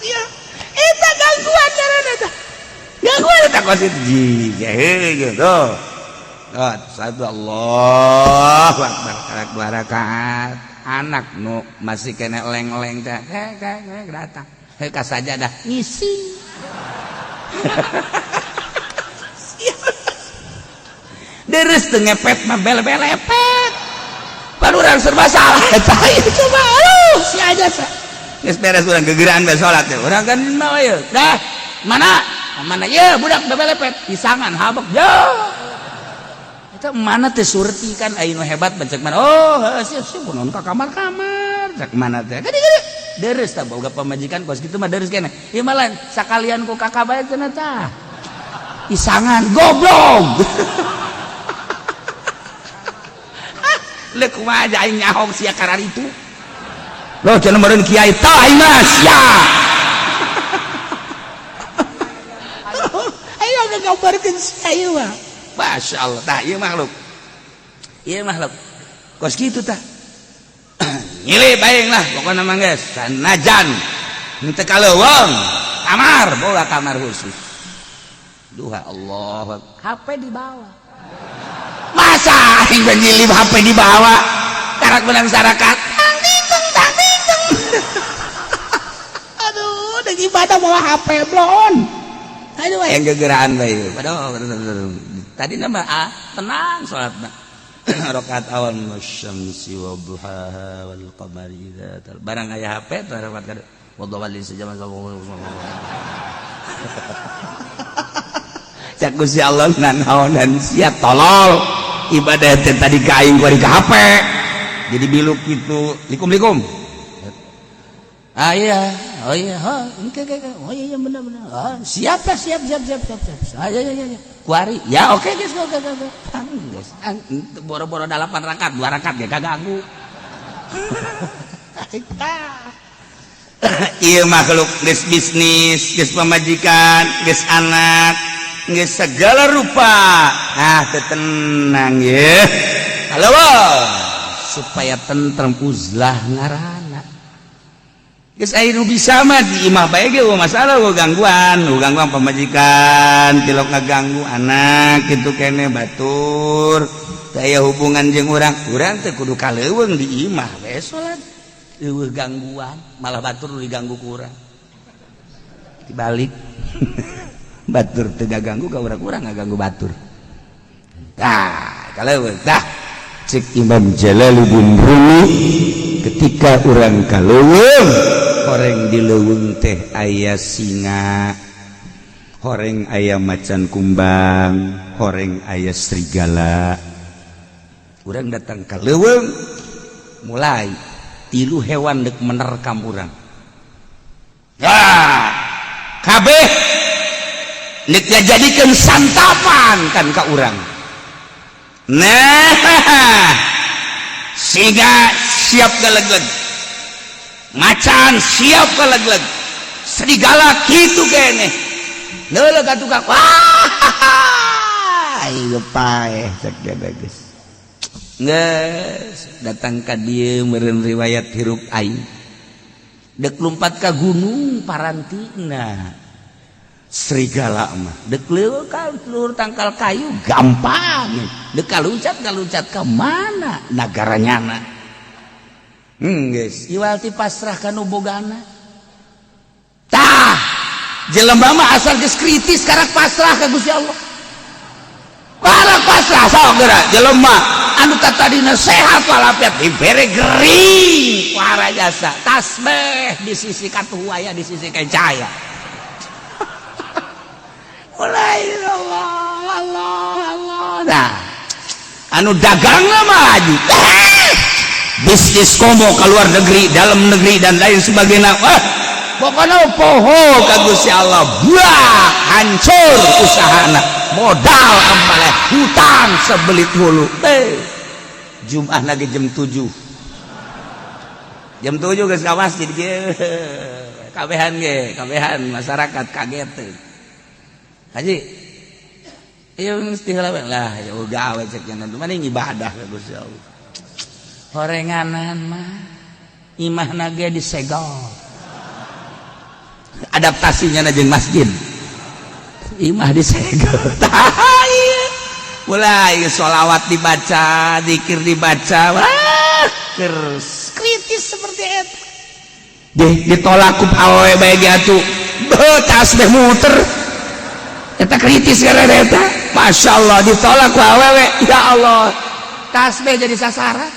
Sial. Eta gangguan carana tah. Gangguan eta kos itu. Ji, gitu. Oh, satu, Allahu akbar, karak dua rakaat. Anak nu masih kena leng-leng teh, datang. Hei, ka sajadah ngisi. Sial. Deres teu ngepet mah bele-belepet. Pan urang serba salah eta ieu coba. Aduh, si aja sa. Geus beres urang gegeraan bae salat teh. Urang kan mah ieu. Dah, mana? Mana ye budak bebelepet, pisangan habek. Ya. Eta mana teh surti kan aya nu hebat bancek mana. Oh, heuh siap siap kunaon ka kamar-kamar. Cek mana teh. Gede gede. Deres tah boga pamajikan kos kitu mah deres keneh. Ieu mah lain sakalian ku kakak bae cenah tah. Isangan goblok. Leuk kumaha aja aing nyahong sia karar itu. Loh, cenah meureun kiai tah aing mah sia. Ayo ngagambarkeun sia ieu mah. Masya Allah, tah ieu makhluk. Ieu makhluk. Kos kitu tah. Nyilip aing lah pokona mah geus sanajan henteu ka leuweung, kamar boga kamar khusus. Duha Allah, HP dibawa. Masa aing nyilip HP dibawa? Karak menang sarakat. Tang ting tang ting. Aduh, deuk ibadah bawa HP blon. Aduh, yang gegeraan bae. Aduh, tadi nama ah, tenang salatna. Rakaat awal wasyamsi wa duhaha wal qamari idza tal. Barang aya HP teh rakaat kadua. Wadha sejam. Cak Gusti Allah nanaonan sia tolol. Ibadah teh tadi ka aing kuari ka HP. Jadi biluk gitu, likum-likum. Ah iya, oh iya, oh, oke, oke, oh iya, iya benar benar. Oh, siap lah, siap, siap, siap, siap, siap. Ah, iya, iya, iya. Kuari, ya oke, guys, oke, oke. Guys, boro-boro delapan rakaat, dua rakaat ya kaganggu. Ieu makhluk geus bisnis, geus pamajikan, geus anak, geus segala rupa. Ah, teu tenang ye. Halo, supaya tentrem uzlah ngaranna. Geus aya nu bisa mah di imah bae ge masalah euweuh gangguan, euweuh gangguan pamajikan, tilok ngaganggu anak kitu kene batur. Teu aya hubungan jeung urang, urang teh kudu ka leuweung di imah bae salat. Euweuh gangguan, malah batur nu diganggu ku urang. Dibalik. Batur teu ganggu ka urang, urang ngaganggu batur. Tah, ka leuweung tah. Cek Imam Jalaluddin Rumi ketika urang ka leuweung, horeng di leuweung teh aya singa, horeng aya macan kumbang, horeng aya serigala. Urang datang ka leuweung, mulai tilu hewan dek menerkam urang. Ya, kabeh nek ngajadikeun santapan kan ka urang. Nah, singa siap galegleg, macan siap galegleg, serigala kitu kene. Leuleuk atuh ka wah, ieu paeh cek geus. Geus datang ka dieu meureun riwayat hirup aing. Dek lumpat ka gunung parantina. Serigala mah dek leuweung ka luhur tangkal kayu gampang. Dek kaluncat kaluncat ka mana nagara nyana. Geus iwal ti pasrah ka nu bogana. Tah, jelema mah asal geus kritis karak pasrah ka Gusti Allah. Karak pasrah sok geura jelema anu tadina sehat walafiat dibere gering kuara jasa tasbih di sisi katuhu aya di sisi kencaya. Mulai Allah Allah Allah. Nah, anu dagangna mah maju. Bisnis komo ke luar negeri, dalam negeri dan lain sebagainya. Wah, pokoknya poho ka Gusti Allah. Buah, hancur usahana. Modal amaleh hutang sebelit hulu. Jumat lagi jam 7. Jam 7 geus ka masjid ge. Kabehan ge, kabehan masyarakat kaget teh. Haji, iya mesti heula lah, ya gawe cek nya mana ibadah ka Gusti Allah. Horenganan mah imahna ge disegel. Adaptasinya na jeung masjid. Imah disegel. Tah, ieu. Mulai sholawat dibaca, zikir dibaca, wah, kritis seperti itu. Deh, ditolak ku awewe bae ge atuh. Beuh, tasbih muter. Eta kritis karena eta. Masya Allah ditolak ku awewe. Ya Allah, tasbih jadi sasaran.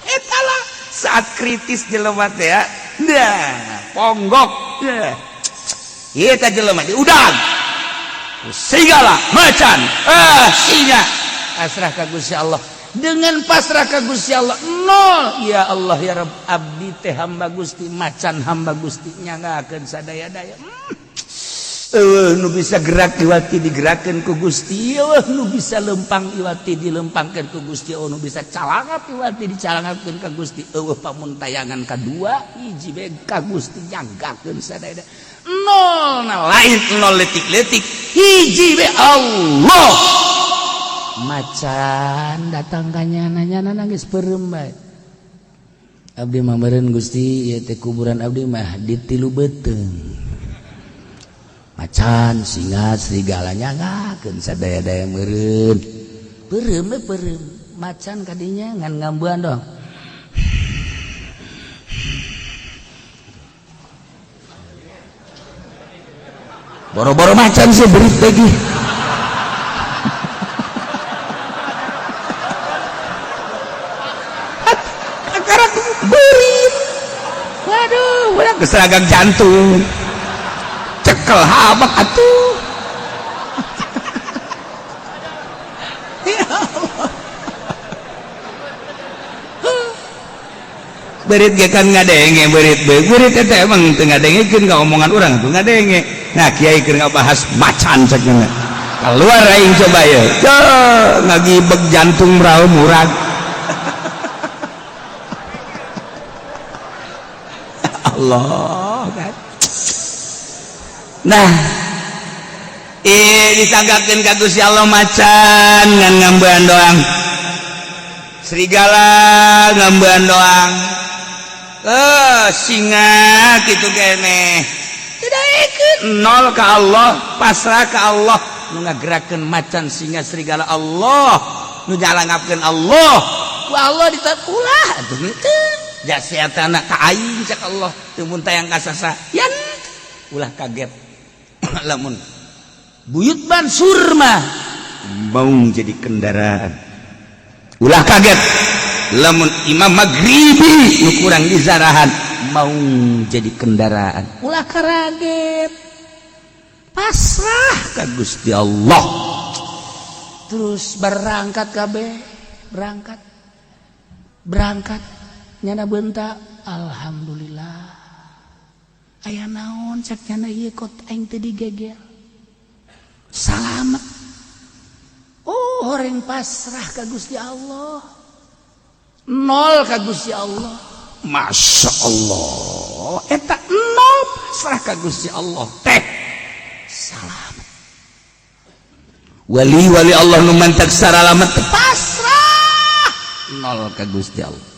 Eta lah saat kritis jelema teh ya. Dah, ponggok. Dah. Ieu teh jelema diudag. Serigala, macan, singa. Pasrah ka Gusti Allah. Dengan pasrah ka Gusti Allah nol. Ya Allah ya Rabb, abdi teh hamba Gusti, macan hamba Gusti nyanggakeun sadaya-daya. Eueuh nu bisa gerak iwati digerakkeun ku Gusti, eueuh nu bisa lempang iwati dilempangkeun ku Gusti, eueuh nu bisa calangap iwati dicalangapkeun ka Gusti, eueuh pamuntayangan kadua hiji bae ka Gusti nyanggakeun sadaya. Nol na lain nol letik-letik, hiji bae Allah. Macan datang ka nyana, nyana nangis peureum bae. Abdi mah meureun Gusti, ieu teh kuburan abdi mah di tilu beuteung. Macan, singa, serigala nyanggakeun sadaya-daya meureun. Peureum we peureum. Macan kadinya ngan ngambuan dong. Boro-boro macan sih berit lagi. Akarak berit. Waduh, udah keseragam jantung. Cekel habak atuh. Ya Allah. Berit ge kan ngadenge berit be. Berit eta emang teu ngadengekeun ka omongan urang tuh ngadenge. Nah, kiai keur ngabahas macan cek nya. Keluar aing coba ye. Ngagibeg jantung rau murag. Allah kan. Nah, disanggakeun ka Gusti Allah macan ngan ngambean doang, serigala ngambean doang, eh, singa gitu kene tidak ikut nol ke Allah, pasrah ke Allah. Nu ngagerakeun macan, singa, serigala Allah, nu jalangapkeun Allah. Ku Allah ditat ulah atuh teu jasiatana ka aing, cek Allah teu mun tayang kasasa yan. Ulah kaget lamun Buyut Mansur mah mau jadi kendaraan. Ulah kaget lamun Imam Maghribi nu kurang dizarahan mau jadi kendaraan. Ulah kaget, pasrah ka Gusti Allah. Terus berangkat kabeh, berangkat, berangkat, nyana bentak, "Alhamdulillah, aya naon?" Cek nyana, "Ieu kot aing teu digegel, salamet." Oh, orang pasrah ka Gusti Allah, nol ka Gusti Allah. Masya Allah, eta nol pasrah ka Gusti Allah teh salamet. Wali-wali Allah nu mantak saralamet pasrah nol ka Gusti Allah.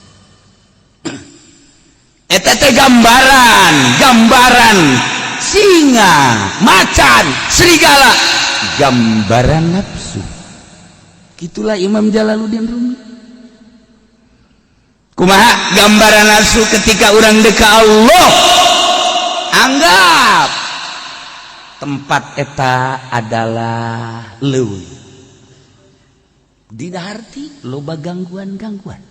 Eta teh gambaran, gambaran singa, macan, serigala, gambaran nafsu. Gitulah Imam Jalaluddin Rumi. Kumaha gambaran nafsu ketika orang deka Allah? Anggap tempat eta adalah leuweung, dina harti loba gangguan-gangguan.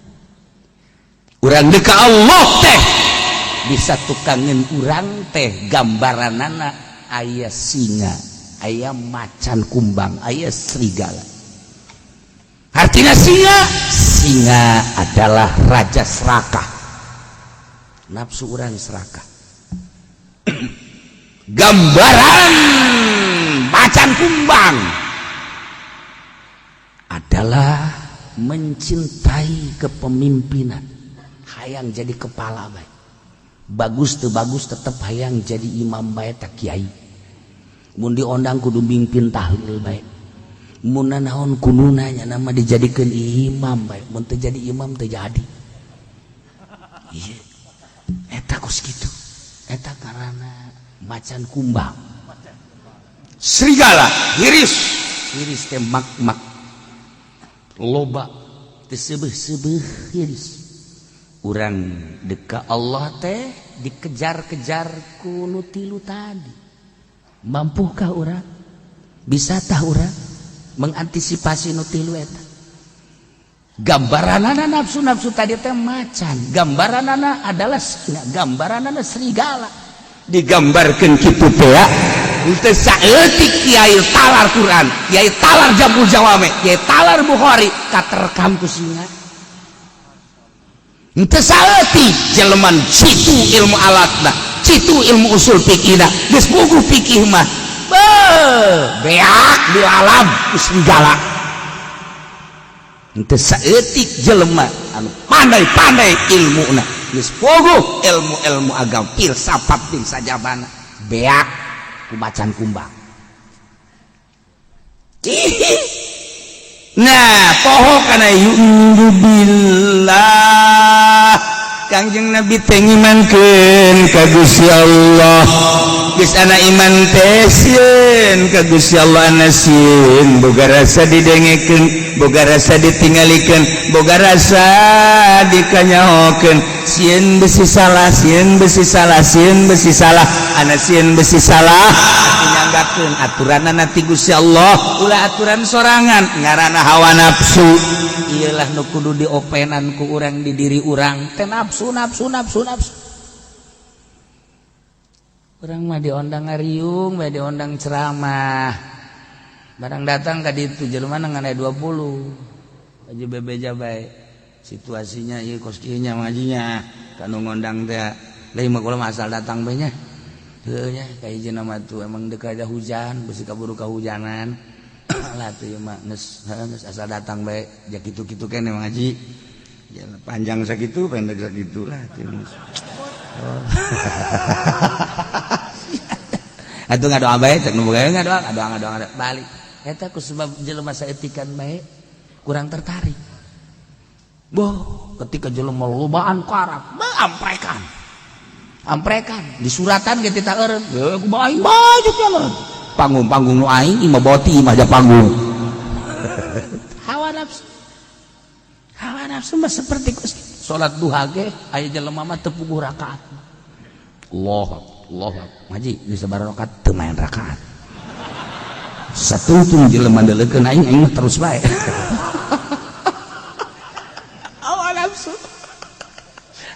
Urang deka Allah teh bisa tukangan urang teh gambaranana aya singa, aya macan kumbang, aya serigala. Artinya singa, singa adalah raja serakah, nafsu urang serakah. Gambaran macan kumbang adalah mencintai kepemimpinan, hayang jadi kepala baik, bagus tuh bagus tetep hayang jadi imam baik, tak kiai. Mun diondang kudu mimpin tahlil baik, mun naon kuduna nama dijadikan imam baik, mun teu jadi imam teu jadi. Iya, eta kos kitu. Eta karena macan kumbang. Serigala hiris, hiris teh mak mak loba teu seubeuh-seubeuh hiris. Urang deka Allah teh dikejar-kejar ku nu tilu tadi. Mampukah urang? Bisa tah urang mengantisipasi nu tilu eta? Gambaranana nafsu-nafsu tadi teh macan, gambaranana adalah singa, gambaranana serigala. Digambarkan kitu teh ya. Teu saeutik kiai talar Quran, kiai talar Jam'ul Jawame, kiai talar Bukhari katerkam ku singa. Teu saeutik jelema citu ilmu alatna, citu ilmu usul fikihna, geus puguh fikih mah. Beuh, beak di alam ku serigala. Teu saeutik jelema anu pandai-pandai ilmuna, geus puguh ilmu-ilmu agama, filsafat jeung sajabana, beak ku macan kumbang. Nah, poho kana yu'minu billah. Kangjeng Nabi teh ngimankeun ka Gusti Allah. Geus ana iman teh sieun ka Gusti Allah, ana sieun boga rasa didengekeun, boga rasa ditinggalikeun, boga rasa dikanyahokeun. Sieun besi salah, sieun besi salah, sieun besi salah, ana sieun besi salah. Nyanggakeun aturanna ti Gusti Allah, ulah aturan sorangan ngaranna hawa nafsu. Iyalah nu kudu diopenan ku urang di diri urang teh nafsu, nafsu, nafsu, nafsu. Urang mah diondang ngariung bae, diondang ceramah, barang datang ka ditu jelema ngan aya 20 aja, bebeja bae situasinya ieu kos kieu nya ngajinya kanu ngondang teh. Lain mah kula mah asal datang bae nya. Heuh nya, kahiji mah tuh emang deuk ada hujan, besi kaburu kahujanan lah tuh mah. Geus geus asal datang bae ja, kitu-kitu keneh ngaji ya, panjang sakitu, pendek sakitu lah tuh. Oh. Atuh ngadoa bae cek nu boga ngadoa, ngadoa, ngadoa, ngadoa balik. Eta ku sebab jelema saetikan bae kurang tertarik. Boh, ketika jelema lobaan karak, beuh amprekan. Amprekan, di suratan ge teu eureun. Heuh ku aing baju jalan. Panggung-panggung nu aing imah boti imah aja panggung. Hawa nafsu. Hawa nafsu mah seperti salat duha ge aya jelema mah teu puguh rakaat. Allah Allah ngaji di sabaraha rakaat teu main rakaat. Satungtung jelema deuleukeun aing, aing mah terus bae. Hawa nafsu.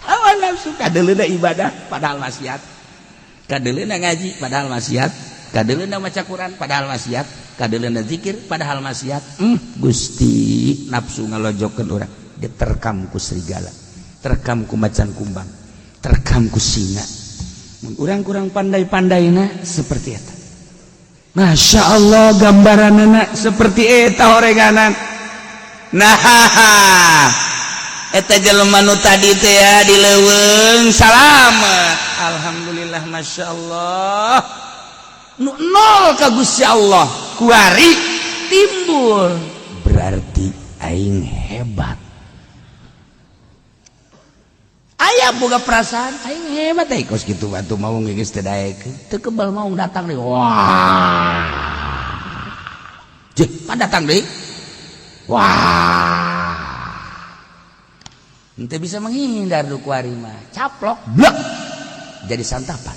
Hawa nafsu kadeuleuna ibadah padahal maksiat. Kadeuleuna ngaji padahal maksiat. Kadeuleuna maca Quran padahal maksiat. Kadeuleuna zikir padahal maksiat. Gusti nafsu ngalojokeun urang diterkam ku serigala, terkam ku macan kumbang, terkam ku singa. Urang kurang pandai-pandaina seperti eta. Masya Allah gambaranana seperti eta horenganan. Nah, eta jelema nu tadi teh ya di leuweung salamet. Alhamdulillah, Masya Allah. Nu nol ka Gusti Allah kuari timbul berarti aing hebat. Aya boga perasaan aing hebat teh kos kitu batu mau geus teu daekeun teu kebal mau datang deui. Wah. Jeh, pan datang deui. Wah. Ente bisa menghindar du kuari mah. Caplok, blek. Jadi santapan.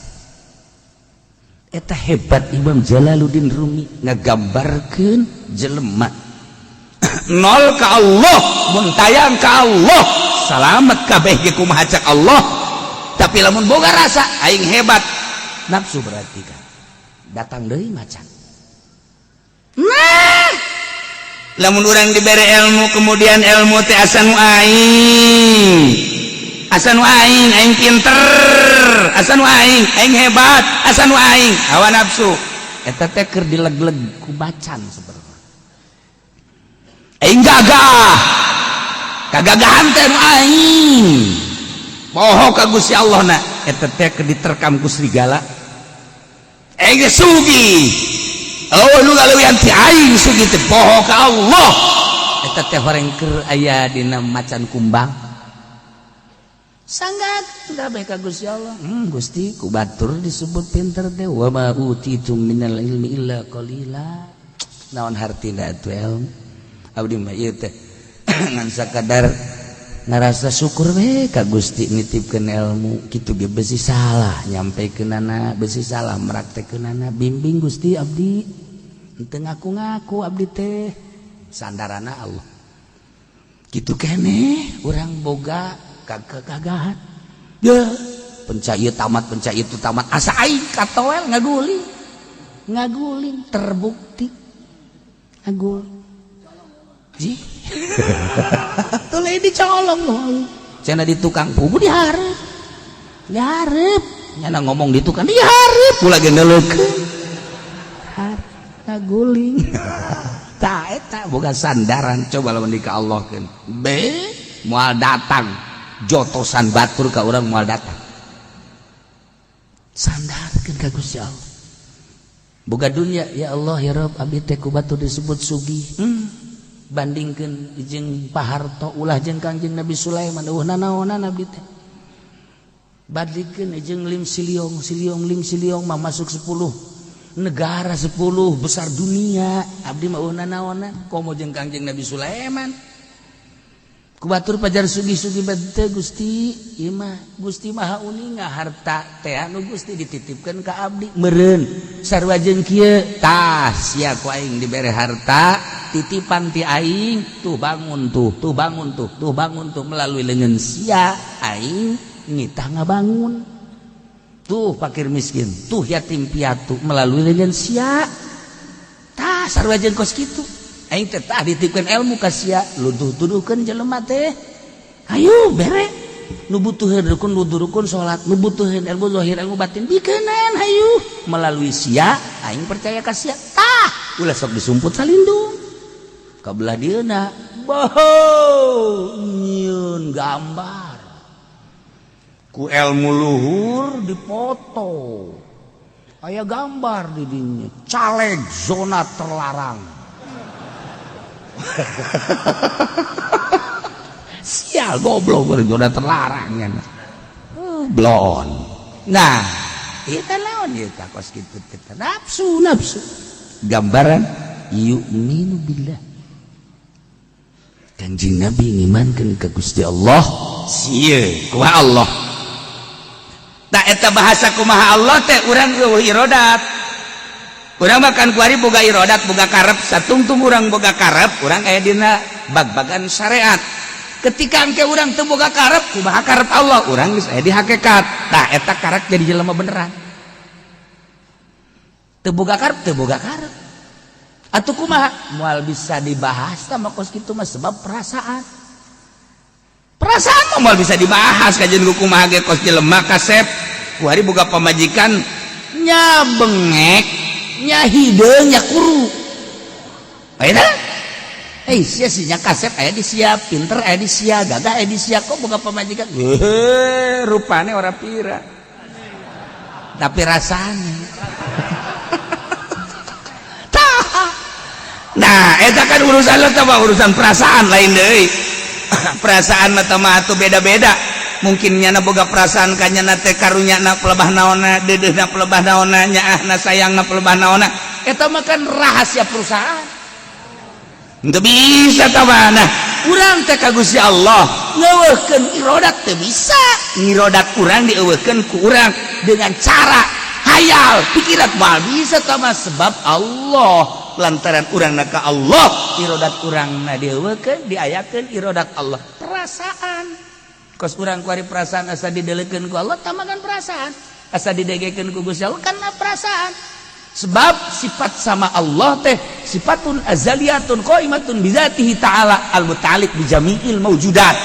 Eta hebat Imam Jalaluddin Rumi ngagambarkeun jelema nol ka Allah, mun tayang ka Allah, salamet kabeh ge kumaha cak Allah. Tapi lamun boga rasa aing hebat, nafsu berarti kan datang deui macan. Nah, lamun urang dibere ilmu kemudian ilmu teh asa nu aing, asa nu aing, aing pinter, asa nu aing, aing hebat, asa nu aing, hawa nafsu eta teh keur dileg-leg ku macan sebenarnya. Aing gagah, kagagahan teh nu aing, poho ka Gusti Allah na, eta teh keur diterkam ku serigala. Aing geus sugih, oh nu ngaleuwihan ti aing sugih teh, poho ka Allah, eta teh horeng keur aya dina macan kumbang. Sangga kabeh ka Gusti Allah. Gusti, ku batur disebut pinter teh, wa ma utitum minal ilmi illa qalila. Naon hartina atuh ilmu? Abdi mah ieu teh ngan sakadar ngarasa syukur we ka Gusti nitipkeun ilmu kitu ge besi salah nyampekeunana, besi salah meraktekeunana. Bimbing Gusti abdi, henteu ngaku-ngaku abdi teh, sandarana Allah. Kitu keneh urang boga kagagahan ya, pencak ieu tamat, pencak itu tamat, asa aing katoel ngaguling ngaguling, terbukti ngaguling. Ji tuh lain dicolong loh cenah di tukang pugu dihareup dihareup, nyana ngomong di tukang dihareup pula ge neuleukeun ngaguling. Tah, eta boga sandaran. Coba lamun di ka Allah keun be moal datang jotosan batur ka urang, moal datang. Sandarkeun ka Gusti Allah. Boga dunia, ya Allah ya Rabb, abdi teh ku batur disebut sugih, bandingkeun jeung Pak Harto ulah jeung Kangjeng Nabi Sulaiman, eueuh nanaonan abdi teh. Bandingkeun jeung Lim Siliong, Siliong Lim Siliong mah masuk 10 negara 10 besar dunia, abdi mah eueuh nanaonan komo jeung Kangjeng Nabi Sulaiman. Ku batur pajar sugih-sugih teu Gusti, ieu mah Gusti Maha Uninga, harta teh anu Gusti dititipkeun ka abdi meureun sarua jeung kieu. Tah, sia ku aing dibere harta titipan ti aing, tuh bangun tuh, tuh bangun tuh, tuh bangun tuh, melalui leungeun sia aing ngitah ngabangun tuh fakir miskin, tuh yatim piatu melalui leungeun sia. Tah, sarua jeung kos kitu aing teh. Tah, dititipkeun ilmu ka sia, luduh-tuduhkeun jelema teh, ayo bere nu butuheun rukun, wudu, rukun salat, nu butuheun ilmu zahir, ilmu batin, bikeunan hayu melalui sia. Aing percaya ka sia. Tah, ulah sok disumput salindung ka belah dieuna boho nyieun gambar. Ku ilmu luhur dipoto, aya gambar di dinya, caleg zona terlarang. Sial, goblok, zona terlarang ya. Blon. Nah, kita lawan ieu tah kos kitu teh, nafsu nafsu. Gambaran yu'minu billah. Kanjeng Nabi ngimankeun ka Gusti Allah, sieun kumaha Allah. Tak eta bahasa kumaha Allah teh, urang eueuh irodat. Urang makan kuari boga irodat, boga karep, satungtung urang boga karep, urang aya dina bag-bagan syariat. Ketika engke urang teu boga karep, kumaha karep Allah, urang geus aya di hakikat. Tah, eta karek jadi jelema beneran. Teu boga karep, teu boga karep. Atuh kumaha? Moal bisa dibahas tah mah kos kitu mah, sebab perasaan. Perasaan mah moal bisa dibahas kajian ku kumaha ge. Kos jelema kasep kuari boga pamajikan nya bengek, nya hideung, nya kuru. Ayeuna eh sia sih nya kasep aya di sia, pinter aya di sia, gagah aya di sia, kok boga pamajikan heuh rupane ora pira tapi rasanya. Tah, nah, eta kan urusan lo mah urusan perasaan, lain deui. Perasaan mah mah atuh beda-beda. Mungkin nyana boga perasaan ka nyana teh karunya na pelebah naonna, deudeuhna pelebah naonna, nyaahna sayangna pelebah naonna. Eta mah kan rahasia perusahaan. Teu bisa tah. Nah, urang teh ka Gusti Allah ngeuweuhkeun irodat teu bisa. Ngirodat urang dieuweuhkeun ku urang dengan cara hayal pikiran moal bisa tah mah, sebab Allah lantaran urang na ka Allah, irodat urang na dieuweuhkeun, diayakeun irodat Allah. Perasaan kos urang kuari perasaan asa didelekeun ku Allah tamakan perasaan, asa didegekeun ku Gusti Allah karena perasaan, sebab sifat sama Allah teh sifatun azaliyatun qaimatun bizatihi ta'ala al muta'alliq bi jami'il maujudat.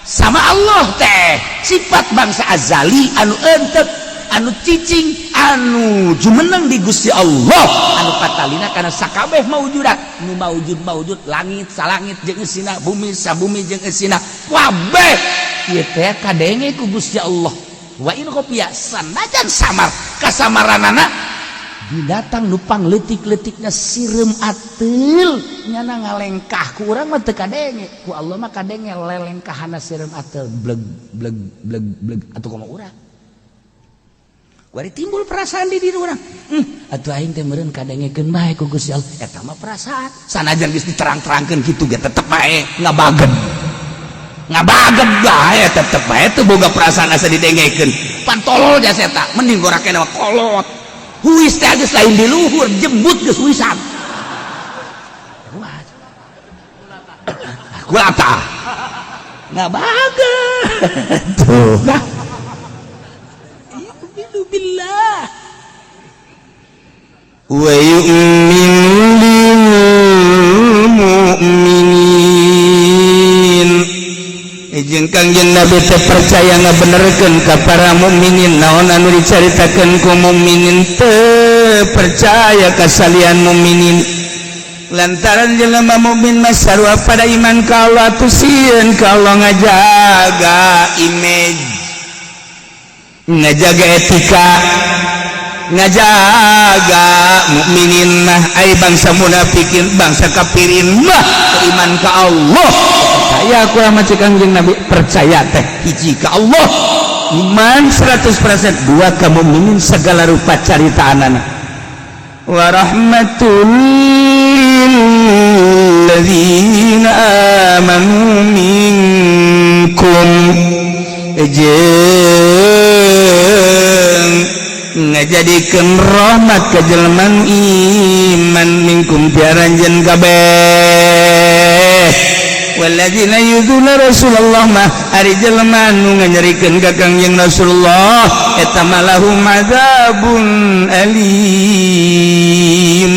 Sama Allah teh sifat bangsa azali anu entep, anu cicing, anu jumeneng di Gusti Allah, anu patalina karena sakabeh maujudat, nu maujud maujud, langit salangit jeung eusina, bumi sabumi jeung eusina, kabeh ieu teh kadenge ku Gusti Allah. Wa in khafiya, sanajan samar kasamaranana. Binatang nupang letik-letiknya sireum ateul nyana ngalengkah, ku urang mah teu kadenge, ku Allah mah kadenge lelengkahana sireum ateul, bleg bleg bleg bleg. Atuh kumaha urang kuari timbul perasaan di diri urang, atuh aing teh meureun kadengekeun bae ku Gusti Allah. Eta mah perasaan, sanajan geus diterang-terangkeun kitu ge tetep bae ngabagen, ngabagen bae, tetep bae teu boga perasaan asa didengekeun. Pan tolol jasa eta, mending gorak mah kolot. Huis teh geus lain di luhur, jembut geus huisan. Kumaha? Kulata. Ngabagen. Tuh. Nah. Yu'minu billah. Wa yu'minu lil mu'minin. Jeung Kangjeng Nabi teh percaya ngabenerkeun ka para mukminin, naon anu dicaritakeun ku mukminin teh percaya kasalian mukminin, lantaran jelema mukmin mah sarua pada iman ka Allah, atuh sieun ka Allah, ngajaga image, ngajaga etika, ngajaga mukminin mah. Ai bangsa munafikin, bangsa kafirin mah iman ka Allah percaya aku sama cek Kangjeng Nabi, percaya teh hiji ka Allah iman 100%, dua ka mukminin segala rupa caritaanana. Wa rahmatul ladzina amanu minkum, jeung ngajadikeun rahmat ka jelema iman, minkum ti aranjeun kabeh. Walladzina yuzuna Rasulullah mah ari jelema nu nganyerikeun ka Kangjeng Rasulullah, eta mah lahum adzabun alim,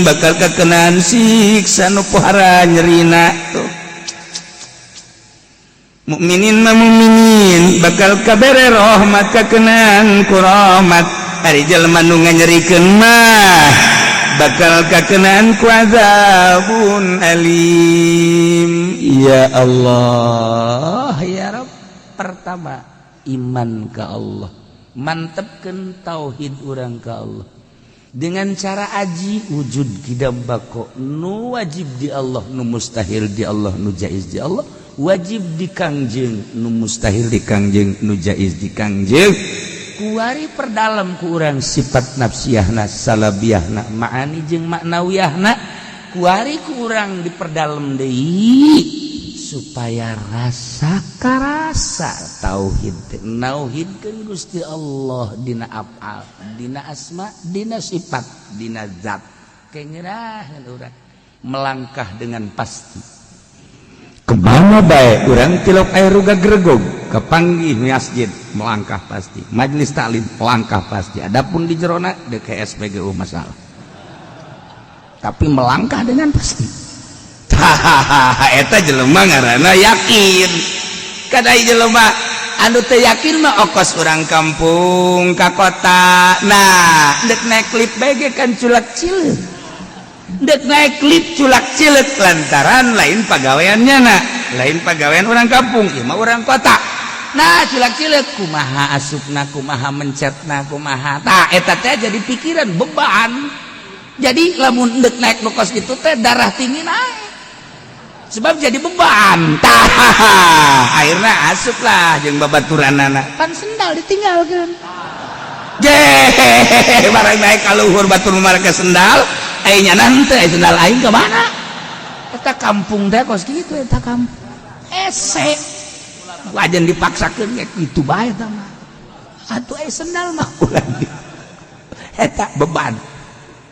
bakal kakenaan siksa nu pohara nyerina. Tuh, mukminin mah mukminin bakal kabere rahmat, kakenaan ku rahmat. Ari jelema nu nganyerikeun mah bakal kakenaan ku azabun alim. Ya Allah, ya Rabb. Pertama Iman ka Allah, mantepkeun tauhid urang ka Allah dengan cara aji wujud kidam bako nu wajib di Allah, nu mustahil di Allah, nu jaiz di Allah, wajib di Kangjeng, nu mustahil di Kangjeng, nu jaiz di Kangjeng. Kuari perdalam ku urang sifat nafsiyahna, salabiyahna, ma'ani jeung maknawiyahna. Kuari ku urang diperdalam deui supaya rasa karasa tauhid, nauhidkeun Gusti Allah dina afal, dina asma, dina sifat, dina zat. Kengerahan urang melangkah dengan pasti kemana bae urang, tilok air ruga gregog kepanggih masjid melangkah pasti, majelis taklim melangkah pasti. Adapun di jerona DKSPGU masalah, tapi melangkah dengan pasti. Hahaha, eta jelema ngaranna yakin. Kadai jelema anu teu yakin mah okos urang kampung ka kota. Nah, dek naik lift bae ge kan culak cileuk, dek naik lift culak cileuk lantaran lain pagaweannya, na lain pagawean orang kampung, ieu mah orang kota. Nah, culak cileuk kumaha asupna, kumaha mencetna, kumaha. Tah, eta teh jadi pikiran beban. Jadi lamun dek naik nu kos kitu teh darah tinggi naik sebab jadi beban. Tah, akhirnya asup lah jeung babaturanana, pan sendal ditinggalkeun. Je barang naik ka luhur, batur make sendal, aya nya nanti sendal aing ke mana? Eta kampung teh kos kitu, eta kampung ese wajan dipaksakeun kayak gitu bae eta mah. Atuh aya sendal mah ulah eta beban.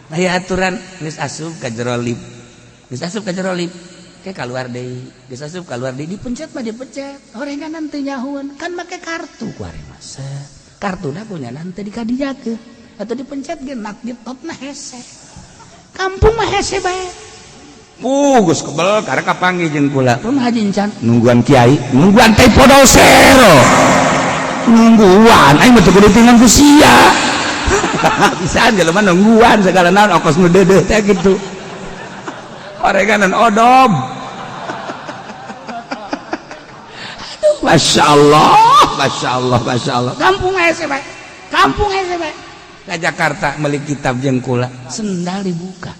Aya aturan geus asup ka jero lift, geus asup ka jero lift kayak keluar deui, geus asup keluar deui, dipencet mah dipencet. Horengan nanti nyahuan kan make kartu ku ari mah. Kartuna punya nanti dikadiakeun atau dipencet ge nak ditotna hese. Kampung mah hese bae. Geus kebel karek kapanggih jeung kula. Kumaha haji encan? Nungguan kiai, nungguan teh podosero. Nungguan aing mah teu kudu tinggal ku sia. Bisa jelema nungguan segala naon okos nu deudeuh teh kitu. Oreganan odom. Aduh, Masya Allah, Masya Allah, Masya Allah. Kampung hese bae. Kampung hese bae. Ka Jakarta meuli kitab jeung kula, sendal dibuka.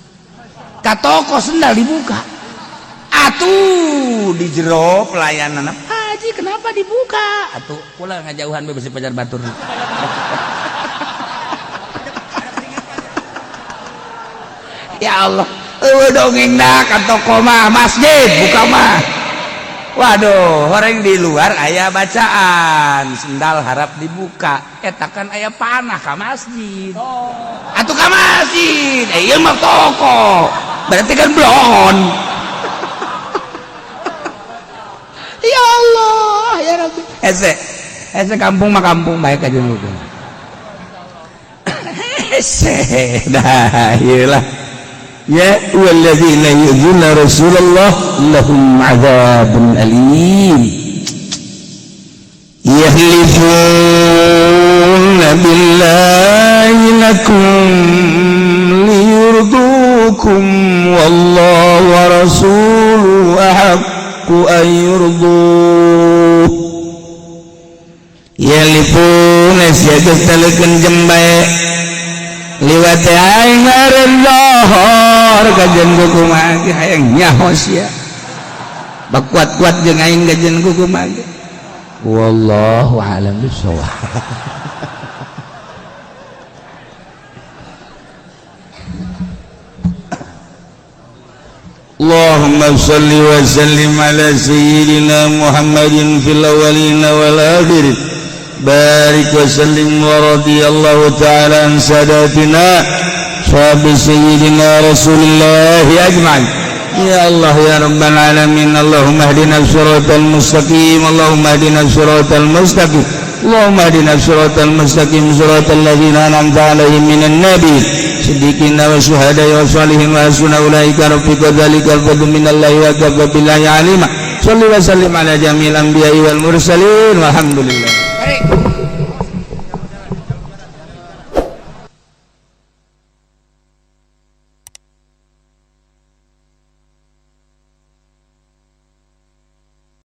Ka toko sendal dibuka. Atuh di jero pelayanan, "Haji, kenapa dibuka?" Atuh kula ngajauhan bae besi pajar batur. Ya Allah, eueuh dongeng dah ka toko mah, masjid buka mah. Waduh, orang di luar aya bacaan, sendal harap dibuka. Eta kan aya panah ka masjid. Atuh ka masjid, eh ieu mah toko. Berarti kan blon. Ya Allah, ya Rabbi. Hese, hese kampung mah kampung baik aja lu. Hese, dah ieu lah. Ya walladzina yu'dzuna Rasulullah lahum 'adzabun alim. Yahlifuna billahi lakum liyurdukum wallahu wa rasuluhu ahaqqu an yurduh. Yahlifuna sia geus talekeun jembae liwat aing ngaran lohor kajen kumaha ge hayang nyaho sia, bakuat-kuat jeung aing kajen kumaha ge. Wallahu a'lam bissawab. Allahumma shalli wa sallim ala sayyidina Muhammadin fil awwalin wal akhirin. Barik wa sallim wa radiyallahu ta'ala an sadatina sahabi sayyidina Rasulillah ajma'in. Ya Allah ya Rabbal alamin, Allahumma hdina siratal mustaqim, Allahumma hdina siratal mustaqim, Allahumma hdina siratal mustaqim, siratal ladzina an'amta 'alaihim minan nabiyyin siddiqina wa syuhada'i wa sholihin wa hasuna ulaika rafiqa dzalikal fadlu minallahi wa kafa billahi alima. Shalli wa sallim ala jami'il anbiya'i wal mursalin walhamdulillah.